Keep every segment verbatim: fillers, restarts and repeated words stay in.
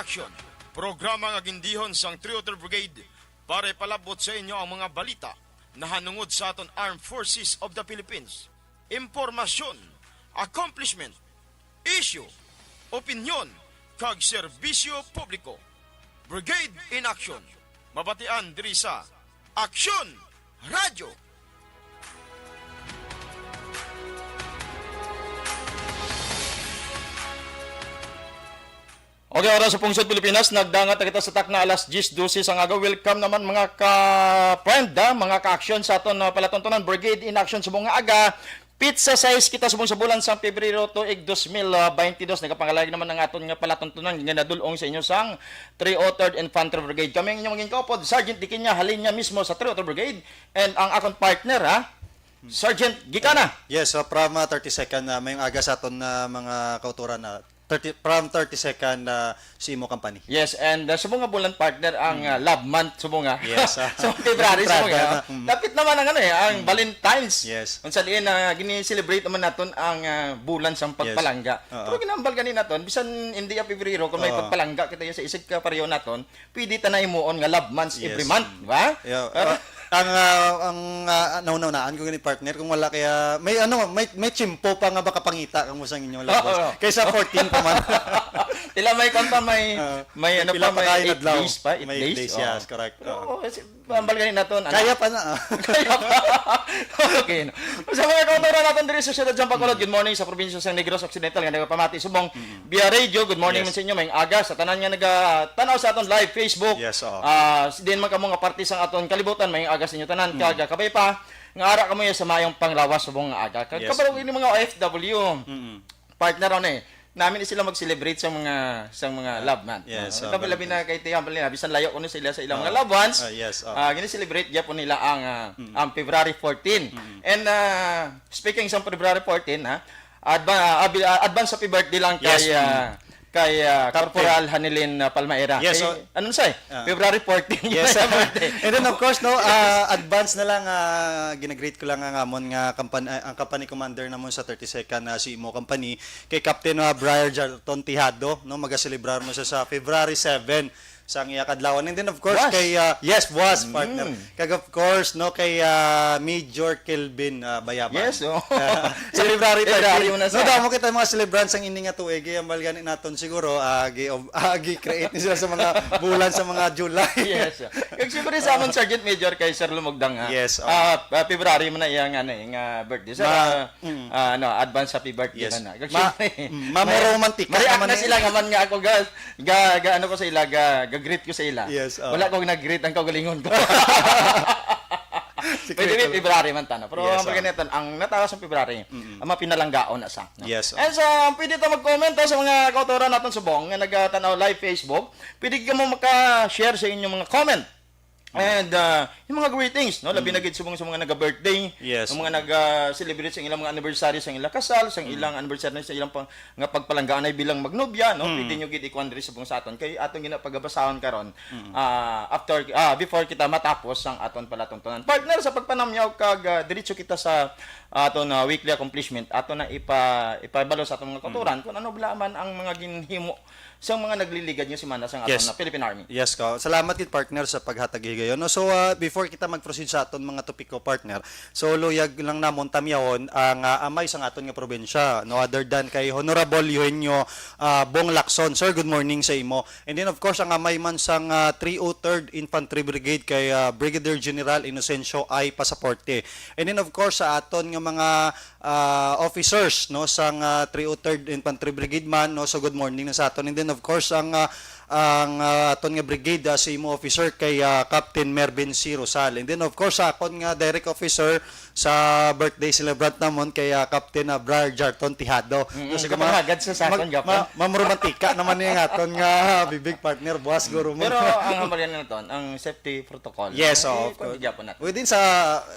Action, programa nga gindihon sang Three Otter Brigade para ipalabot sa inyo ang mga balita nahanungod sa aton Armed Forces of the Philippines, impormasyon, accomplishment, isyu, opinyon, kag serbisyo publiko. Brigade in Action, mabatian diri sa Action Radyo. Okay, oras sa Pungsod Pilipinas, nagdangat na kita sa takna alas diyes dose sang aga. Welcome naman, mga ka-friend, ah, mga ka-action sa aton, ah, palatuntunan, Brigade in Action subong nga aga. Pizza size kita subong sa bulan sang Pebrero tuig dos mil baynte dos. Nagapangalayag naman ang aton nga palatuntunan nga nadul-ong sa inyo sang Three oh third Infantry Brigade. Kami ang inyong maging kaupod, Sergeant Dikinya, halin niya mismo sa Three oh third Brigade. And ang akon partner, ha? Sergeant Gikana. Yes, so from, uh, thirty-second, uh, mayong aga sa aton, uh, mga kauturan na thirty, from thirty-second, uh, si imo company. Yes, and, uh, subong nga bulan, partner, ang, Mm. uh, love month subong nga. Yes, ah. So, February subong Entrada nga. na, mm. Dapit naman ang ano eh, ang Mm. Valentine's. Yes. Unsa diin na gini-celebrate naman naton ang, uh, bulan sang Yes. pagpalangga. Oo. Pero ginambal gani naton, bisan hindi ya Pebrero, kung may Oo. pagpalangga kita ya sa isig ka pareho naton, pwede ta na himuon nga love months every Yes. month, di ba? Yeah. Pero Uh, ang, uh, ang, uh, nauna-unaan ko gani, partner, kung wala kaya, may ano, may, may tiyempo pa nga makapangita kamo sa inyong love months. Oo. Kaysa fourteen pa man. Sila may kanta, may, Uh, may may ano pila pa, pa may kayo eight adlaw? days pa, eight May eight days. days, Oo. yes, correct. Oo, Oo. kasi, hambal gani naton, ano? Kaya pa na, ah. Kaya pa. Okay, no? Sa mga kauturan naton diri sa siyudad sang Bacolod, Mm. good morning sa probinsya sang Negros Occidental nga nagapamati subong Mm. via radio. Good morning Yes. man sa inyo, mayong aga sa tanan nga naga-tan-aw sa aton live Facebook. Yes, oo. Ah, s-, din man kamo nga parte sang aton kalibutan, mayong aga sa inyo tanan. Mm. Kag, ah, kabay pa nga ara kamo ya sa mayong panglawas subong nga aga. Kag Yes. kabalo ini mga O F W. Mm. Partner, ano eh, namin sila mag-celebrate sa mga, sa mga love month. Yes, No? ah, Labi-labi na Valentine's. kay Tiyan Palina, bisan layo kuno sila sa ilang Ah, mga loved ones, ah, yes, ah. ah, gini-celebrate gyapon nila ang, ah, Mm. ang February fourteen. Mm. And, ah, speaking sa February fourteen, ha, adva-, ah, abi-, ah, advance happy birthday lang Yes, kay, ah, mm. kay, ah, Captain. Corporal Hanilin, ah, Palmaera. Yes, Eh, so, ano sa, eh? Ah. February fourteen Yes. na birthday. And then, of course, no, ah, advance na lang, ah, ginagreet ko lang ang amon nga kampan-, ah, ang company commander namon sa thirty-second, ah, C M O company, kay Captain, ah, Briar Jarton Tijado, no, magaselebrar mo siya sa February seven, sa ang iya kadlawan. And then, of course, Buwas. kay, ah, yes, buwas, Mm. partner. Kag, of course, no, kay, ah, Major Kelvin, ah, Bayaban. Yes, oh. Ah, sa February February thirteen. mo na No, sa damo kita mga celebrants ang ini nga tuig. Eh, ang balgani naton siguro, ah, gi-, ah, gi-create ni sila sa mga bulan sa mga July. Yes. Kag siyempre sa amon Sergeant Major kay Sir Lumugdang, ha? Yes, oh. Ah, ah, February man na iya nga, ano, eh, nga birthday. Sir, Ma-, ah, mm. ah, ano, advance happy birthday Yes. na na. Kag Ma-, siyempre, mm, ma-, ma-, maromantika ma-react naman na eh. sila nga man nga ako ga-, ga-, ga-, ano ko sa ila, ga-, ga-greet ko sa ila. Yes, oh. Wala ko nag-greet ang kaugalingon ko. Sikreto By the way, lang. February man ta, no? Pero Yes, ang oh. pagkanitan, ang natawa sa February, Mm-mm. ang mga pinalanggaon na sa, no? Yes, oh. And sa, pwede ta mag-comment, ha, sa mga kautoran naton subong nga nagatan-aw live Facebook. Pwede ka mo maka-share sa inyong mga comment. Mm. And, ah, yung mga greetings, no? Labi Mm. na gid subong sa mga naga-birthday, Yes. ang mga naga-celebrate sa ilang mga anniversary, sa ilang kasal, sa Mm. ilang anniversary, sa ilang pang-, nga pagpalanggaanay bilang magnobya, no? Mm. Pwede nyo gid ikuan diri subong sa aton. Kay aton ginapagabasahon karon, Mm. ah, after, ah, before kita matapos ang aton palatuntunan. Partner, sa pagpanamyaw kag, ah, diretso kita sa aton, ah, weekly accomplishment, ato na ipa-, ipabalo sa atong mga Mm. kautoran kung ano bala man ang mga ginhimo sa mga nagliligad nga semana sa aton Yes. na Philippine Army. Yes, ko. Salamat gid, partner, sa paghatag higayon. No, so, ah, before kita mag-proceed sa aton mga topiko, partner, so luyag lang namon tamyawon ang, ah, amay sang aton nga probinsya, no, other than kay Honorable Eugenio, ah, Bong Lacson. Sir, good morning sa imo. And then, of course, ang amay man sang, ah, three oh third Infantry Brigade kay, ah, Brigadier General Inocencio I. Pasaporte. And then, of course, sa aton nga mga ah, officers, no, sang, ah, three oh third Infantry Brigade man, no, so good morning na sa aton. And then, of course, ang, ah, ang, ah, aton nga brigade, ah, C M O officer kay, ah, Captain Mervin C. Rosal. And then, of course, sa akon nga direct officer sa birthday celebrant namon kay, ah, Captain, ah, Briar Jarton Tijado. Mm, So, sige, ma-, kapangagad sa sakon, mag-, gapon. ma-, mamromantika naman yung aton nga bibig partner, buwas, guro mo. Pero ang hamarian naton, ang safety protocol, Yes, eh, oo, of kung course. di gyapon natin. Within sa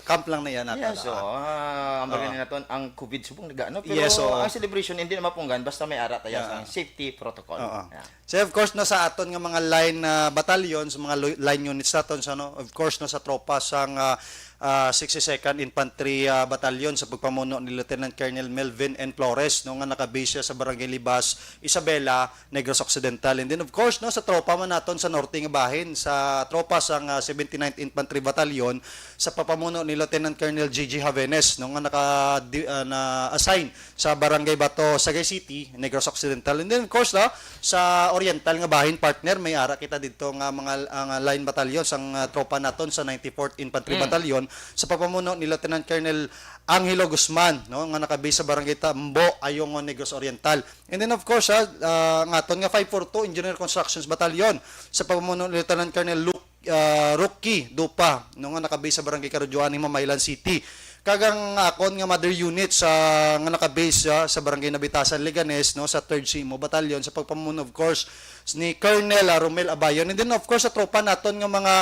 camp lang na yan, natin, Yes, ah. oo. Ah, ang Oo. bagay naton, ang COVID subong nag-ano, pero Yes, oo. ang celebration hindi na mapunggan basta may ara tayo Yeah. sa safety protocol. Oo. Yeah. So, of course, no, sa aton nga mga line, ah, battalions, mga lo-, line units naton, so, no, of course, no, sa tropa sang, ah, ah, sixty-second Infantry, ah, Battalion sa pagpamuno ni Lieutenant Colonel Melvin N. Flores, no, nga naka-base siya sa Barangay Libas, Isabela, Negros Occidental. And then, of course, no, sa tropa man naton sa norte nga bahin, sa tropa sang, ah, seventy-ninth Infantry Battalion, sa papamuno ni Lieutenant Colonel G G Javenes, no, nga naka-, di-, ah, na-assign sa Barangay Bato, Sagay City, Negros Occidental. And then, of course, no, sa oriental nga bahin, partner, may ara kita didto nga mga, ah, nga line battalion sang, ah, tropa naton sa ninety-fourth Infantry Mm. Battalion sa papamuno ni Lieutenant Colonel Angelo Guzman, no, nga naka-base sa Barangay Tambo, Ayungon, Negros Oriental. And then, of course, ah, ah, ang aton nga five four two Engineer Constructions Battalion sa papamuno ni Lieutenant Colonel Luke, ah, Rocky Dupa, no, nga naka-base sa Barangay Karudyuan, Himamaylan City. Kag ang akon nga mother unit sa, nga naka-base, ah, sa Barangay Nabitasan, Leganes, no, sa third C M O Battalion sa pagpamuno, of course, ni Colonel, ah, Romel Abayon. And then, of course, sa tropa naton nga mga,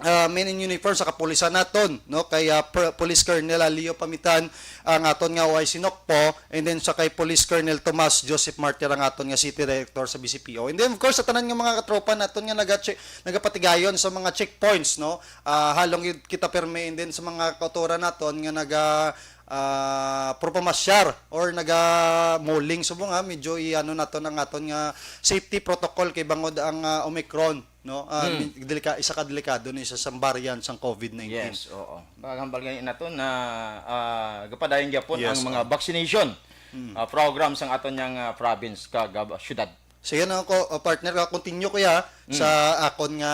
ah, men in uniform sa kapulisan naton, no, kay, ah, per-, Police Colonel, ah, Leo Pamitan, ang aton nga O I C Nocpo, and then sa kay Police Colonel Tomas Joseph Martir, ang aton nga City Director sa B C P O. And then, of course, sa tanan nga mga katropa naton nga naga-che-, nagapatigayon sa mga checkpoints, no, ah, halong gid kita permi, and then sa mga kautoran naton nga naga, ah, propamasyar or naga-mulling subong, ha, medyo i-ano naton ang aton nga safety protocol kay bangod ang, ah, Omicron, no? Ah, Hmm. mi-, delika-, isa ka delikado ni sa, sa variant sang COVID nineteen. Yes, oo. Paghambal gani naton na, ah, gapadayon gyapon Yes, ang mga oo. vaccination, Hmm. ah, program sang aton yang, ah, province kag, ah, syudad. Sige na ako, uh, partner, ka continue ko ya Mm. sa akon nga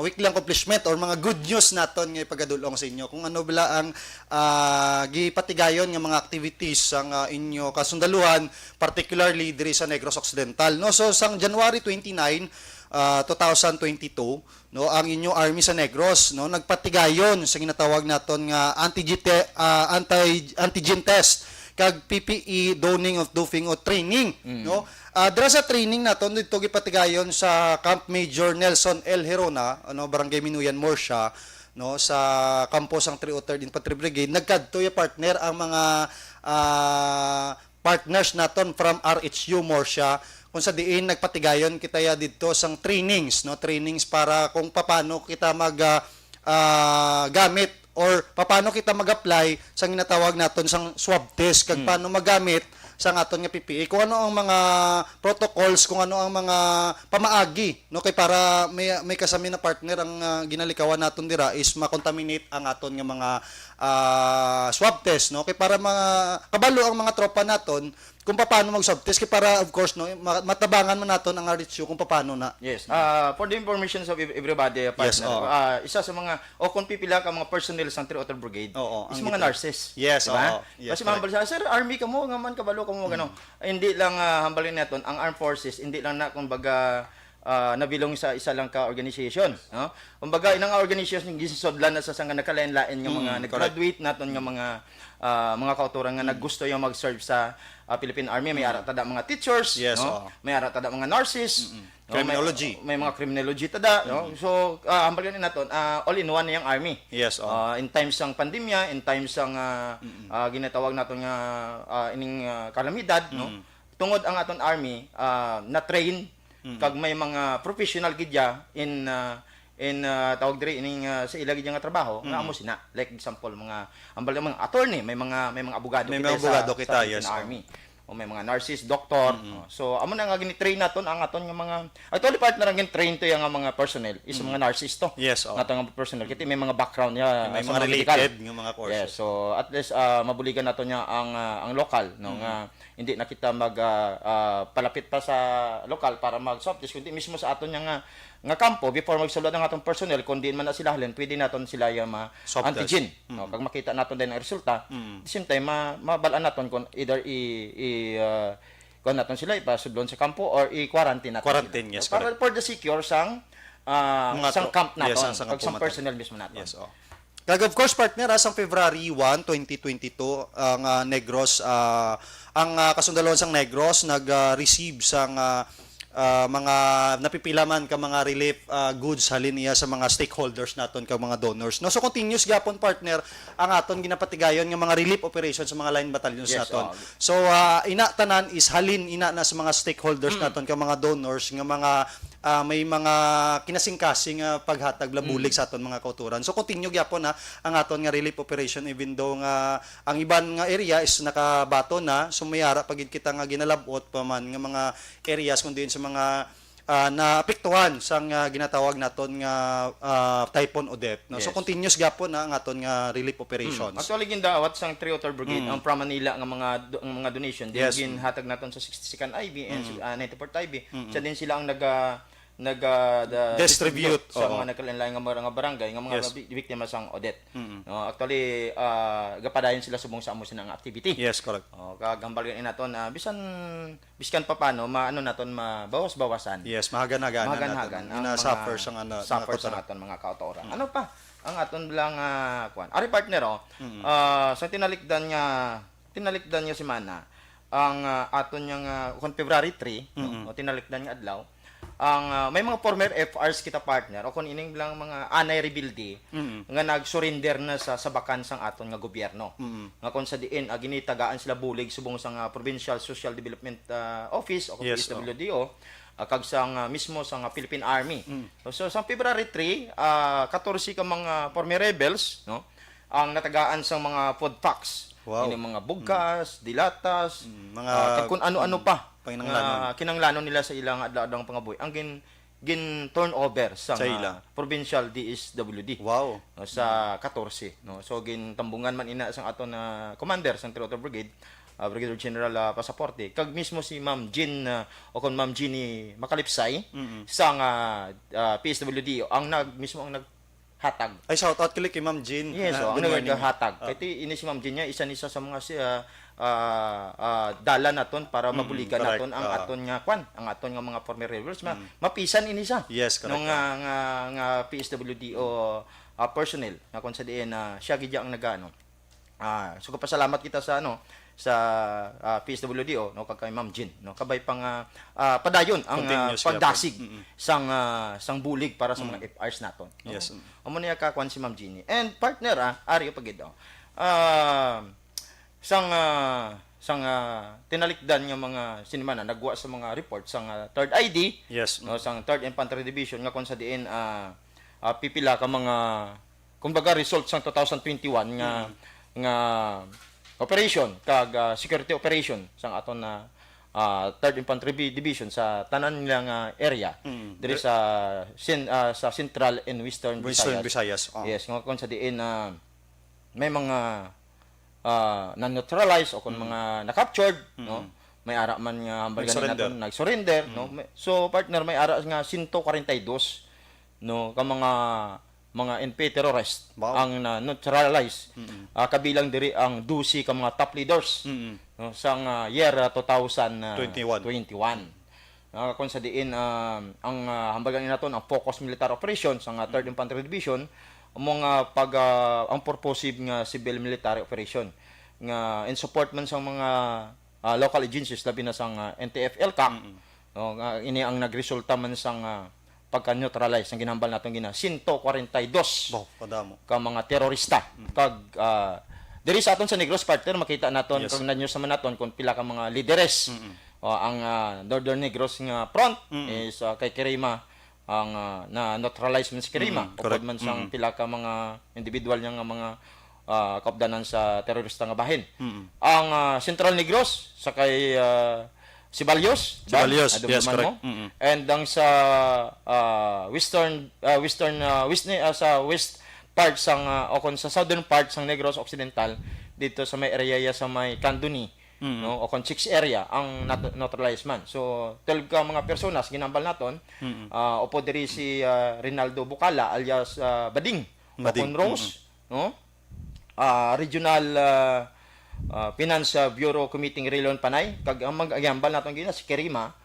weekly accomplishment or mga good news naton nga ipagadulong sa inyo. Kung ano bala ang, ah, gipatigayon nga mga activities ang, ah, inyo kasundaluhan, particularly diri sa Negros Occidental, no? So, sang January twenty-nine, ah, two thousand twenty-two, no, ang inyo army sa Negros, no, nagpatigayon sa ginatawag naton nga anti-, ah, anti-, antigen test kag P P E donning of doping o training, Mm. no? Ah, dira sa training naton didto gipatigayon sa Camp Major Nelson L. Herona, ano, Barangay Minuyan, Murcia, no, sa kampo sang three oh third Infantry Brigade, nagkadto ya, partner, ang mga, ah, partners naton from R H U Murcia, kung sa diin nagpatigayon kita ya didto sang trainings, no, trainings para kung paano kita mag, ah, ah, gamit or paano kita mag-apply sa ginatawag naton sang swab test kag Mm. paano magamit sang aton nga P P E, kung ano ang mga protocols, kung ano ang mga pamaagi, no, kay para may, may kasami na, partner, ang, ah, ginalikawan naton dira is ma-contaminate ang aton nga mga, ah, swab test, no, kay para ma-, kabalo ang mga tropa naton kung paano mag-swab test, kay para, of course, no, ma-, matabangan man naton ang R H U kung paano na. Yes. Mm. Ah, for the information of ev-, everybody, Yes, partner, oo. ah, isa sa mga, o kung pipila ka mga personnel sa three oh three Brigade, Oo, is ang mga gito-, nurses, Yes, di ba? oo. Yes, Kasi correct. mahambal siya, "Sir, army ka mo, nga man kabalo ka mo, Mm. gano." Hindi lang, ah, hambalin naton, ang armed forces, hindi lang na, kumbaga, ah, nabilong sa isa lang ka organization, no? Kumbaga, inang organization yung ginsudlan na sa, sa nga nagkalain-lain nga mga Mm, nag-graduate naton nga Mm. mga, ah, mga kautoran nga Mm. naggusto yung mag-serve sa, ah, Philippine Army. May Mm. ara tada mga teachers, Yes, no? oo. May ara tada mga nurses, Mm-mm. no? May, Criminology. may mga criminology tada, no? Mm-mm. So, ah, hambalin naton, ah, all in one yung army. Yes, oo. Ah, in times sang pandemya, in times sang, ah, Mm-mm. ah, ginatawag naton nga, ah, ining, ah, kalamidad, no? Mm. Tungod ang aton army, ah, na-train Mm. kag may mga professional gid ya in, ah, in, ah, tawag diri ining, ah, sa ila gid nga trabaho, nga Mm. amo sina. Like example, mga, ang bali, mga attorney, may mga, may mga abogado May kita mga sa, abogado sa kita, Philippine yes, Army. O may mga nurses, doctor. Mm. O, so, amo na nga gini-train naton ang aton nga mga, actually, partner, ang gin-train to yung nga mga personnel is Mm. mga nurses to. Yes, oh. Nga aton nga personnel. Kasi may mga background niya May sa mga mga medical. related nga mga courses. Yes, so at least, ah, mabuligan nato niya ang, ah, ang lokal, no, Mm. nga hindi na kita mag, ah, ah, palapit pa sa lokal para mag-swab test, kundi mismo sa aton nga, nga kampo, before magsulod ang atong personnel, kung diin man na sila halin, pwede naton sila yung ma-, Swab test. antigen. No? Mm. Kag makita naton din ang resulta, Mm. at the same time, ma-, mabalaan naton kung either i-, i-, ah, kuwan naton sila, ipasudlon sa kampo or i-quarantine naton Quarantine, sila. yes, Para correct. for the secure sang, ah, Mga sang to-, camp yes, naton, ang sang kag sang kampuan naton. personnel mismo naton. Yes, oh. Kag of course, partner, ah, sang February one, twenty twenty-two, ang, ah, Negros, ah, ang, ah, kasundaluhan sang Negros nag, ah, receive sang, ah, ah, mga napipila man ka mga relief, ah, goods halin iya sa mga stakeholders naton kag mga donors, no? So, continuous gyapon, partner, ang aton ginapatigayon nga mga relief operations sa mga line battalions Yes, naton. oh. So, ah, ina tanan is halin ina na sa mga stakeholders Mm. naton kag mga donors nga mga ah, may mga kinasingkasing nga paghatag lang bulig Mm. sa aton mga kautoran. So, continue gyapon na ang aton nga relief operation, even though nga ang iban nga area is nakabaton na, so may ara pa gid kita nga ginalab-ot pa man nga mga areas kung diin sa mga, ah, naapektuhan sang, ah, ginatawag naton nga, ah, Typhoon Odette, no? So, Yes. continuous gyapon na ang aton nga relief operation. Mm. Actually, gindawat sang Three Water Brigade Mm. ang from Manila nga mga do-, ang mga donation, then Yes. ginhatag naton sa sixty-second I B and Mm. sa, ah, ninety-fourth I B. Mm. Sa din sila ang naga-, naga-, da-, Distribute, distribute sa oo. mga nagkalain-lain nga mga, nga barangay, nga mga Yes. bi-, biktima sang Odette. Mm. No, actually, ah, gapadayon sila subong sa amo sina nga activity. Yes, correct. Oh, kag hambal gani naton, ah, bisan, biskan pa paano, maano naton, mabawas-bawasan. Yes, mahagan-hagan Mahagan-hagan naton. ang Ina mga suffer sang ano, suffer mga sang kautoran. aton mga kautoran. Mm. Ano pa? Ang aton lang, ah, kwan. Ari, partner, oh, Mm. ah, sa tinalikdan nga, tinalikdan nga semana, ang, ah, aton yang, ah, kung February three, no? Mm. O tinalikdan nga adlaw, ang, ah, may mga former F Rs kita, partner, o kung ining lang mga anay rebuildi Mm. nga nag-surrender na sa, sa bakan sang aton nga gobyerno. Mm. Nga kung sa diin, ah, ginitagaan sila bulig subong sa nga Provincial Social Development, ah, Office o Yes, P S W D O, ah, kag sa nga mismo sa nga Philippine Army. Mm. So, sa February three, ah, katorse ka mga former rebels, no, ang natagaan sang mga food packs. Wow. Ini mga Mm. bugkas, dilatas, Mm, mga ah, kag kung ano-ano mm, pa panginahanglanon. nga kinahanglanon nila sa ilang adlaw-adlaw nga pangabuhi. Ang gin-, gin-turn over sa Sa nga ila. provincial D S W D. Wow. No, sa katorse, no? So, gintambungan man ina sang aton na commander sang Three Water Brigade, ah, Brigadier General, ah, Pasaporte, kag mismo si Ma'am Jean, ah, o kon Ma'am Jeannie Makalipsay Mm-mm. sang, ah, ah, P S W D, ang nag-, mismo ang naghatag. Ay, shout out kili kay Ma'am Jean. Yes, Ah, oh, ang good morning. naghatag. Ah. Kay ti-, ini si Ma'am Jean niya, isa ni sa, sa mga si, ah, ah, ah, dalan naton para Mm-mm, mabuligan correct. naton ang Ah. aton nga kwan, ang aton nga mga former rebels, ma-, Mm. mapisan ini sa Yes, correct. nung, ah, nga, nga P S W D o, ah, personnel, nga kung sa diin, ah, siya gid ang nag-ano. Ah, so, kapasalamat kita sa, ano, sa, ah, P S W D o, no, kag kay Ma'am Jean, no, kabay pa nga, ah, padayon ang, ah, Continuous pagdasig effort. Mm-mm. sang, ah, sang bulig para sa mga Mm. F Rs naton, no? Yes, mm. Amo niya ka kwan si Ma'am Jeannie. And partner, ah, ari pa gid, oh. Ah, sang, ah, sang, ah, tinalikdan nga mga sinimana, nagwa sa mga report sang, ah, Third I D, Yes, no, mm. sang Third Infantry Division, nga kung sa diin, ah, ah, pipila ka mga, kumbaga, result sang two thousand twenty-one nga, Mm. nga operation, kag, ah, security operation sang aton na, ah, Third Infantry Bi-, Division sa tanan nila nga area, Mm. diri Re- sa Cen-, ah, sa Central and Western Western Visayas. Visayas, oh. Yes, nga kung sa diin, ah, may mga, ah, na-neutralize o kung Mm. mga na-captured, Mm. no? May ara man nga hambal gani Nag-surrender. naton, nag-surrender, no? Mm. May, so, partner, may ara nga sento kwarenta y dos, no, ka mga, mga N P A terrorist Wow. ang na-neutralize. Mm. Ah, kabilang diri ang dose ka mga top leaders, Mm. no, sang, ah, year, ah, two thousand twenty-one. Twenty-one. Ah, kung sa diin, ah, ang, ah, hambal gani naton, ang focus military operation sa nga Third Mm. Infantry Division, amo nga pag, ah, ang purposive nga civil military operation nga in support man sang mga, ah, local agencies, labi na sang, ah, N T F-ELCAC, Mm. no, nga ini ang nagresulta man sang, ah, pagka-neutralize, ang ginhambal naton gina, sento kwarenta y dos Wow, kadamo. ka mga terorista. Mm. Kag, ah, diri sa aton sa Negros, partner, makita naton, Yes. kag na-news naman naton kung pila ka mga lideres. Mm-mm. O, ang, ah, Northern Negros nga front Mm-mm. is, ah, kay Kerima, ang, ah, na-neutralize man si Kerima. Mm, Upod correct. man sang Mm-mm. pila ka mga individual niya nga mga, ah, kaupdanan sa terorista nga bahin. Mm-mm. Ang, ah, Central Negros, sa kay, ah, Siballos, Siballos, Dam, yes, adumduman correct. mo. Mm-mm. And ang sa, ah, western, ah, western, ah, west ni, ah, sa west part sang, ah, o kon sa southern part sang Negros Occidental, dito sa may area ya sa may Candoni, Mm. no, o kon six area ang nat-, neutralized man. So, twelve ka mga personas ginambal naton. Mm. Ah, upo diri si, ah, Rinaldo Bucala alias, ah, Bading, Bading, Bacon Rose, mm. no? Ah, Regional, ah, ah, Finance, ah, Bureau Committee Rilon Panay, kag ang mag-, agiambal naton gina si Kerima,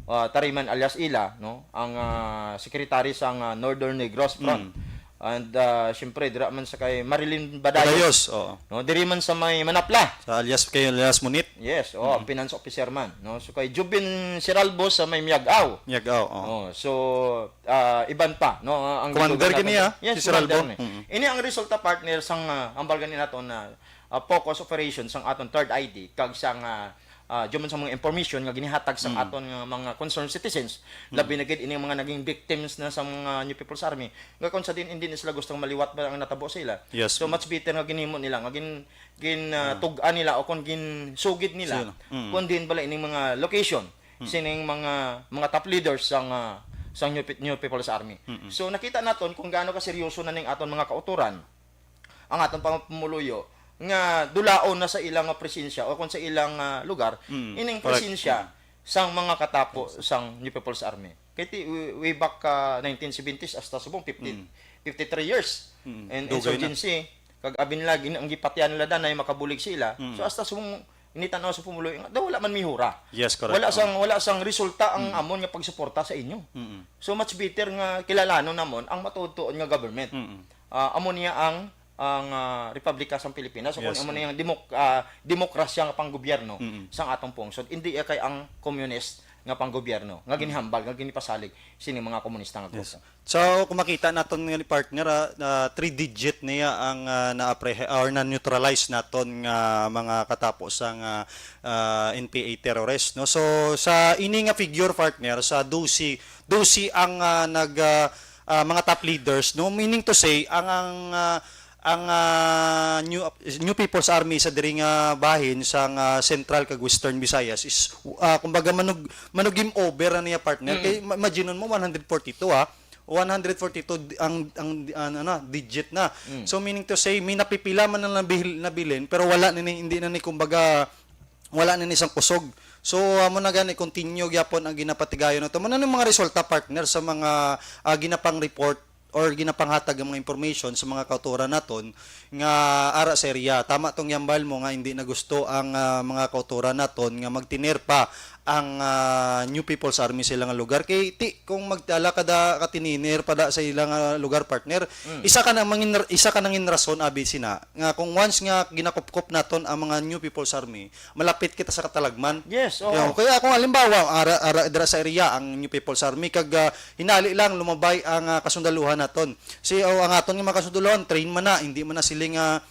ah, Tariman alias Ila, no? Ang, ah, secretary sang, ah, Northern Negros Front. Mm. And, ah, siyempre, dira man sa kay Marilyn Badayos. Badayos, oo. No? Diri man sa may Manapla. Sa alias, kay alias Munit. Yes, oo, Mm. finance officer man, no? So, kay Jubin Siralbo sa may Miag-ao. Miag-ao, oo. Oh, so, ah, iban pa, no? Ang Commander gitugang gini, natin. ah, Yes, si Sir commander Albo. ni. Mm. Ini ang resulta, partner, sang, ah, hambal gani naton na, ah, focus operation sang aton Third I D kag sang, ah, ah, dyan man sa mga information nga ginihatag sa Mm. aton nga mga concerned citizens, Mm. labi na gid ining mga naging victims na sa mga New People's Army, nga kung sa din hindi na sila gustong maliwat ba ang natabo sa ila. Yes, So, mm. much better nga ginhimo nila, nga gin-, gin, ah, Ah. tug-an nila o kung ginsugid nila, Sila. Mm. kung diin bala ining mga location, Mm. sining mga, mga top leaders sang, ah, sang New Pe-, New People's Army. Mm-mm. So, nakita naton kung gaano kaseryoso na ning aton mga kautoran, ang aton pamumuloyo nga dulaon na sa ilang, ah, presensya o kung sa ilang, ah, lugar, Mm, ining correct. presensya Mm. sang mga katapo Yes. sang New People's Army. Kay ti-, way, way back, ah, nineteen seventies hasta subong fifty, Mm. fifty-three years. Mm, And dugay na. insurgency, kag abin lagi ang gipatian nila danay makabulig sila. Mm. So, hasta subong initan-aw sa pumuloy nga, daw wala man mihura. Yes, correct. Wala Oo. sang, wala sang resulta ang Mm. amon nga pagsuporta sa inyo. Mm-mm. So, much better nga kilalanon namon ang matuod-tuod nga government. Mm-mm. Ah, amo niya ang, ang, ah, Republika sang Pilipinas, o kung Yes, amo mm. niya ang demok-, ah, demokrasya nga panggobyerno Mm-mm. sang atong pungsod. Hindi iya kay ang komunist nga panggobyerno nga Mm. ginihambal, nga ginipasalig sining mga komunista nga Yes. grupo. So, kung makita naton nga ni partner, ah, ah, three digit niya ang, ah, na-appreh-, or na-neutralize naton nga mga katapo sang, ah, ah, N P A terrorist, no? So, sa ini nga figure, partner, sa dose, dose ang, ah, nag, ah, ah, mga top leaders, no? Meaning to say, ang, ang, ah, ang, ah, New, New People's Army sa diri nga bahin sang, ah, Central kag Western Visayas is, ah, kumbaga, manug-, manug-game over na niya, partner. Mm. Kay ma-, imagine mo, one hundred forty-two, ah. One hundred forty-two di-, ang, ang, ang, ano, digit na. Mm. So, meaning to say, may napipila man ang nabil-, nabilin, pero wala na ni, hindi na ni, kumbaga, wala na ni sang kusog. So, amo na gani, continue gyapon ang ginapatigayon nato. Mao na ni mga resulta, partner, sa mga, ah, ginapang-report or ginapanghatag ang mga information sa mga kauturan naton nga ara sa area. Tama tong yambal mo nga hindi na gusto ang, ah, mga kauturan naton nga magtiner pa ang, ah, New People's Army sa ilang lugar. Kay ti, kung magtala ka da, katininer pa da sa ilang, ah, lugar, partner, Mm. isa ka na mangin-, isa ka nangin rason, abi sina, nga kung once nga ginakupkop naton ang mga New People's Army, malapit kita sa katalagman. Yes, oo. Kaya, kaya kung halimbawa, ara, ara, dira sa area ang New People's Army, kag, ah, hinali lang lumabay ang, ah, kasundaluhan naton. Si, oh, ang aton nga mga kasundaluhan, train man na, hindi man na sila nga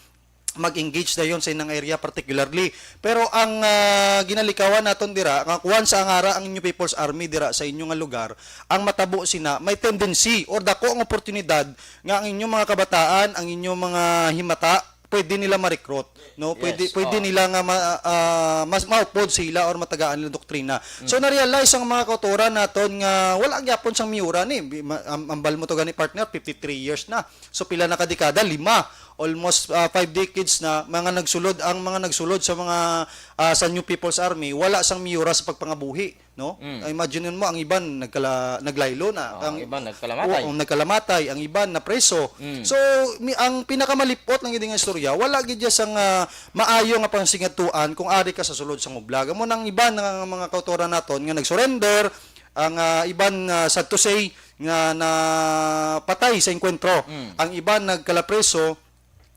mag-engage dayon sa inang area particularly. Pero ang, ah, ginalikawan naton dira, nga once ang ara ang New People's Army dira sa inyo nga lugar, ang matabo sina, may tendency or dako ang oportunidad nga ang inyong mga kabataan, ang inyong mga himata, pwede nila ma-recruit, no? Pwede, Yes, pwede oo. nila nga ma-, ah, mas maupod sila or matagaan nila doktrina. So, Mm. na-realize ang mga kautoran naton nga wala gyapon sang miura ni. Bi-, ma-, am-, ambal mo to gani, partner, fifty-three years na. So, pila na ka dekada? Lima. Almost, ah, five decades na, mga nagsulod, ang mga nagsulod sa mga, ah, sa New People's Army, wala sang miura sa pagpangabuhi, no? Mm. Imagine mo, ang iban nagkala-, naglaylo na. Oo, Ang iban nagkalamatay. Oo, nagkalamatay, ang iban napreso. Mm. So, mi-, ang pinakamalipot lang gid nga istorya, wala gid siya sang, ah, maayo nga pangsingadtuan kung ari ka sa sulod sang ublag. Amo nang iban nga mga kautoran naton nga nag-surrender, ang, ah, iban, ah, sad to say, nga napatay sa engkwentro. Mm. Ang iban nagkalapreso.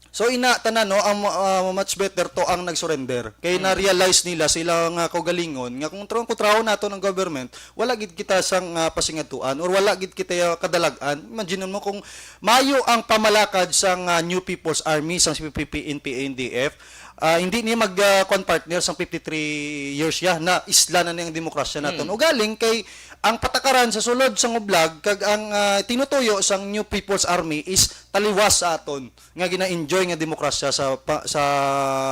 So, ina, tanan, no, ang, ah, much better to ang nag-surrender. Kay Mm. na-realize nila sa ilang, ah, kaugalingon nga kung tra-, kung trabaho nato ng government, wala gid kita sang, ah, pasingadtuan or wala gid kita kadalag-an. Imagine mo kung maayo ang pamalakad sang, ah, New People's Army, sang C P P, N P A, N D F, ah, hindi niya mag, ah, kwan, partner, sang fifty-three years ya, na isla na niyang demokrasya naton. Mm. Ugaling kay ang patakaran sa sulod sang ublag kag ang, ah, tinutuyo sang New People's Army is taliwas sa aton nga gina-enjoy nga demokrasya sa pa-, sa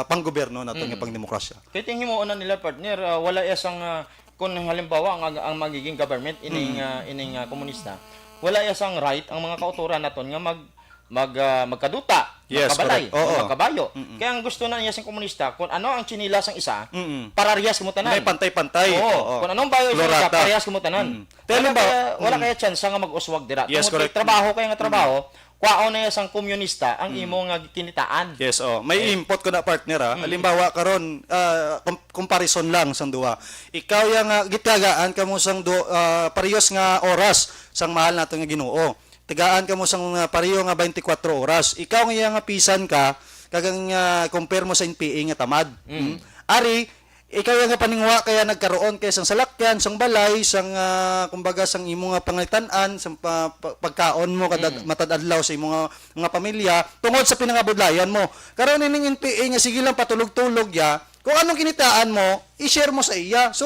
panggobyerno naton nga Mm. pangdemokrasya. Kay ting himuon na nila, partner, ah, wala iya sang, ah, kung halimbawa ang, ang magiging government ining, Mm. ah, ining, ah, komunista, wala iya sang right ang mga kautoran naton nga mag, mag, ah, magkaduta, Yes, magkabalay, correct. Oo. magkabayo. Mm-mm. Kaya ang gusto na niya sang komunista, kung ano ang tsinelas sang isa, Mm-mm. parehas kamo tanan. May pantay-pantay. Oo. Oo. Kung anong bayo sa isa, Plurata. parehas kamo tanan. Mm. Wala Pero ba kaya, wala Mm. kaya tsansa nga mag-uswag dira. Yes, Tungod kay correct. trabaho kaya nga Mm. trabaho, kwaon na iya sang komunista ang Mm. imo nga kinitaan. Yes, oh. May Eh. input ko na, partner, ah. Mm. Halimbawa, karon, ah, com-, comparison lang sang duha. Ikaw ya nga gitagaan kamo sang du-, ah, parehas nga oras sang mahal nato nga Ginoo. Tagaan kamo sang, ah, pareho nga twenty-four oras. Ikaw nga iya nga pisan ka, kag ang, ah, compare mo sa N P A nga tamad. Mm. Hmm? Ari, ikaw iya nga paninguha kaya nagkaroon kay sang salakyan, sang balay, sang, ah, kumbaga, sang imo nga pangalitan-an, sang pa-, pa-, pagkaon mo kada Mm. matag adlaw sa imo nga, nga pamilya, tungod sa pinangabudlayan mo. Karon ining N P A nga sige lang patulog-tulog ya, Kung anong kinitaan mo, i-share mo sa iya. So,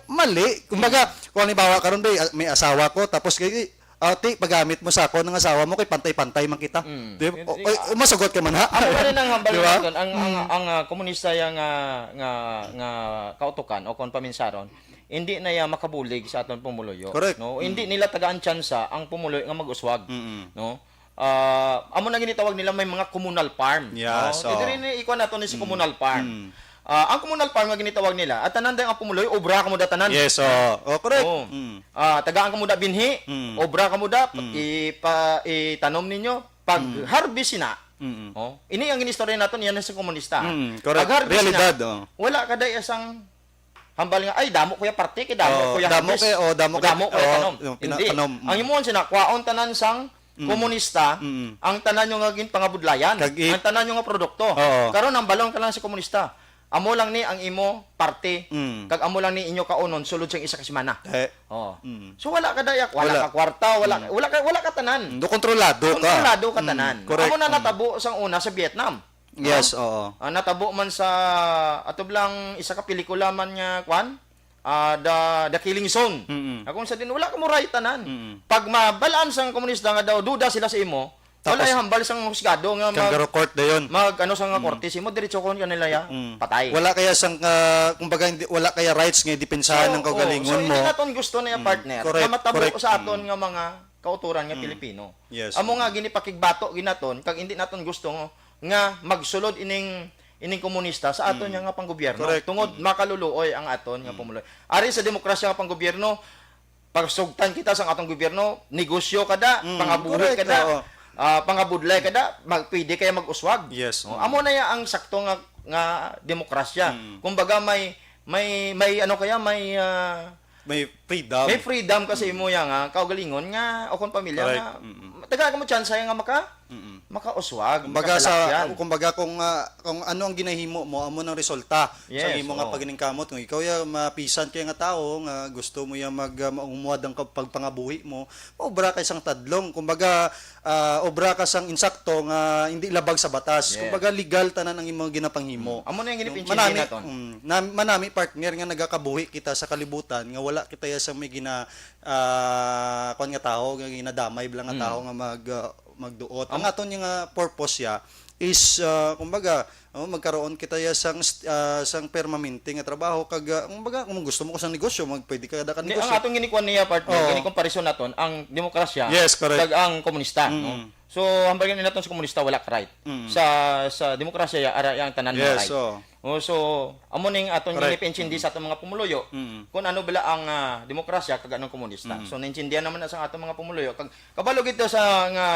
mali. Kumbaga, kung halimbawa, karon ba, may asawa ko, tapos kay, ah, ti, pagamit mo sa ako ng asawa mo, kay pantay-pantay man kita. Mm. Di ba? Hindi O, oy, nga. Masugot ka man, ha? Amo na rin ang hambal Di ba? naton, ang, ang, Mm. ang, ah, komunista yang, ah, nga, nga kautukan o kung paminsaron, hindi na iya makabulig sa aton pumuluyo, Correct. no? Hindi Mm. nila tagaan tsansa ang pumuluyo nga mag-uswag, Mm. no? Ah, amo na ginitawag nila may mga communal farm, Yes, no? oo. Diri ni ikuan nato ni sa Mm. communal farm. Mm. Ah, ang communal farm nga ginitawag nila, at tanan dayang ang pumuluyo, obra kamo da tanan. Yes, oo. Oh, correct. Oo. Mm. Ah, tagaan kamo da binhi, Mm. obra kamo da, Mm. ipa-, itanom ninyo, pag Mm. harvest na. Mm. Oh, ini ang ginistorya naton, yan sa komunista. Mm, correct. Pag harvest Realidad, na, oh. wala ka da isang hambal nga, "Ay, damo ko ya parte, kay damo Oh, ko ya damo harvest. kay, oh, damo O kay, damo ko ya oh, tanom." yung pina-, Hindi. tanom, mm. Ang imo sina, kwaon tanan sang Mm. komunista, Mm. ang tanan nyo nga ginpangabudlayan, Kag i- ang tanan nyo nga produkto. Oo. Karon, ang balon ka lang sa komunista. Amo lang ni ang imo parte, Mm. kag amo lang ni inyo kaunon sulod sang isa ka semana. Eh. Oh. Mm. So, wala ka dayak, wala Wala. ka kwarta, wala, Mm. wala ka, wala ka tanan. Mm, do kontrolado ka. Kontrolado ka Mm, tanan. correct. Amo na Mm. natabo sang una sa Vietnam. Yes, No? oo. Ah, natabo man sa, ato lang, isa ka pelikula man nga, kwan? Ah, The, The Killing Zone. Mm-mm. Ako sa din, wala ka mo right tanan. Mm-mm. Pag mabalaan sang komunista nga daw, duda sila sa imo, wala Tapos, yung hambal sang husgado nga mag, kangaroo court dayon. mag, ano, sa nga Mm. korte, sa imo, diretso ko kanila ya, Mm. patay. Wala kaya sang, ah, kumbaga, hindi, wala kaya rights nga depensahan So, ng kaugalingon oh, so, mo. hindi naton gusto na yung Mm. partner Correct, na matabo correct. sa aton Mm. nga mga kauturan nga Mm. Pilipino. Yes. Amo nga, ginipakigbato ginaton, kag hindi naton gusto nga, nga magsulod ining, ining komunista sa aton Mm. nga, nga panggobyerno. Correct. Tungod Mm. makaluluoy ang aton nga Mm. pumuloy. Ari sa demokrasya nga panggobyerno, pagsugtan kita sa atong gobyerno, negosyo kada, Mm, pangabuhi correct, kada, oo. ah, pangabudlay kada, mag, pwede kaya mag-uswag. Yes, Oh, mm. amo na ya ang sakto nga, nga demokrasya. Mm. Kumbaga may, may, may ano kaya, may, ah, May freedom. may freedom kasi Mm. imo ya nga kaugalingon nga o kung pamilya Correct. nga Mm-mm. tagaan ka mo tsansa nga maka Mm-mm. makauswag, Kumbaga sa, makatalakyan. kumbaga kung, ah, kung ano ang ginahimo mo, amo nang resulta sa Yes, imo nga oo. paginingkamot. Kung ikaw ya mapisan kay nga tawo nga gusto mo ya mag, ah, maungmod ang kap-, pagpangabuhi mo, obra kay sang tadlong. Kumbaga, ah, obra ka sang insakto nga hindi labag sa batas. Yes. Kumbaga legal tanan ang imong ginapanghimo. Mm. Amo na yung No, ginipinchindi manami, naton. mm, na, manami partner nga nagakabuhi kita sa kalibutan nga wala kita ya sa may gina, ah, kwan nga tawo, nga ginadamay bala nga Mm. tawo nga mag, ah, magduot. Ang Am- aton nga purpose ya is, ah, kumbaga, oh, magkaroon kita ya sang st-, ah, sang permanente nga trabaho kag, ah, kumbaga, kung gusto mo ko sa negosyo, mag-, pwede ka da ka Hindi, ang negosyo. atong ginikuan niya, partner, Oo. gini comparison naton ang demokrasya Yes, correct. kag ang komunista, no? Mm. So, hambal gani naton sa komunista, wala ka right. Mm. Sa, sa demokrasya, ya, ara, ya ang tanan mga Yes, right. oo. Oh, so, amo ning aton Correct. ginipaintindi Mm. sa atong mga pumuluyo Mm. kung ano bala ang, ah, demokrasya kag anong komunista. Mm. So, naintindihan naman na sa atong mga pumuluyo kag kabalo gid to sa nga,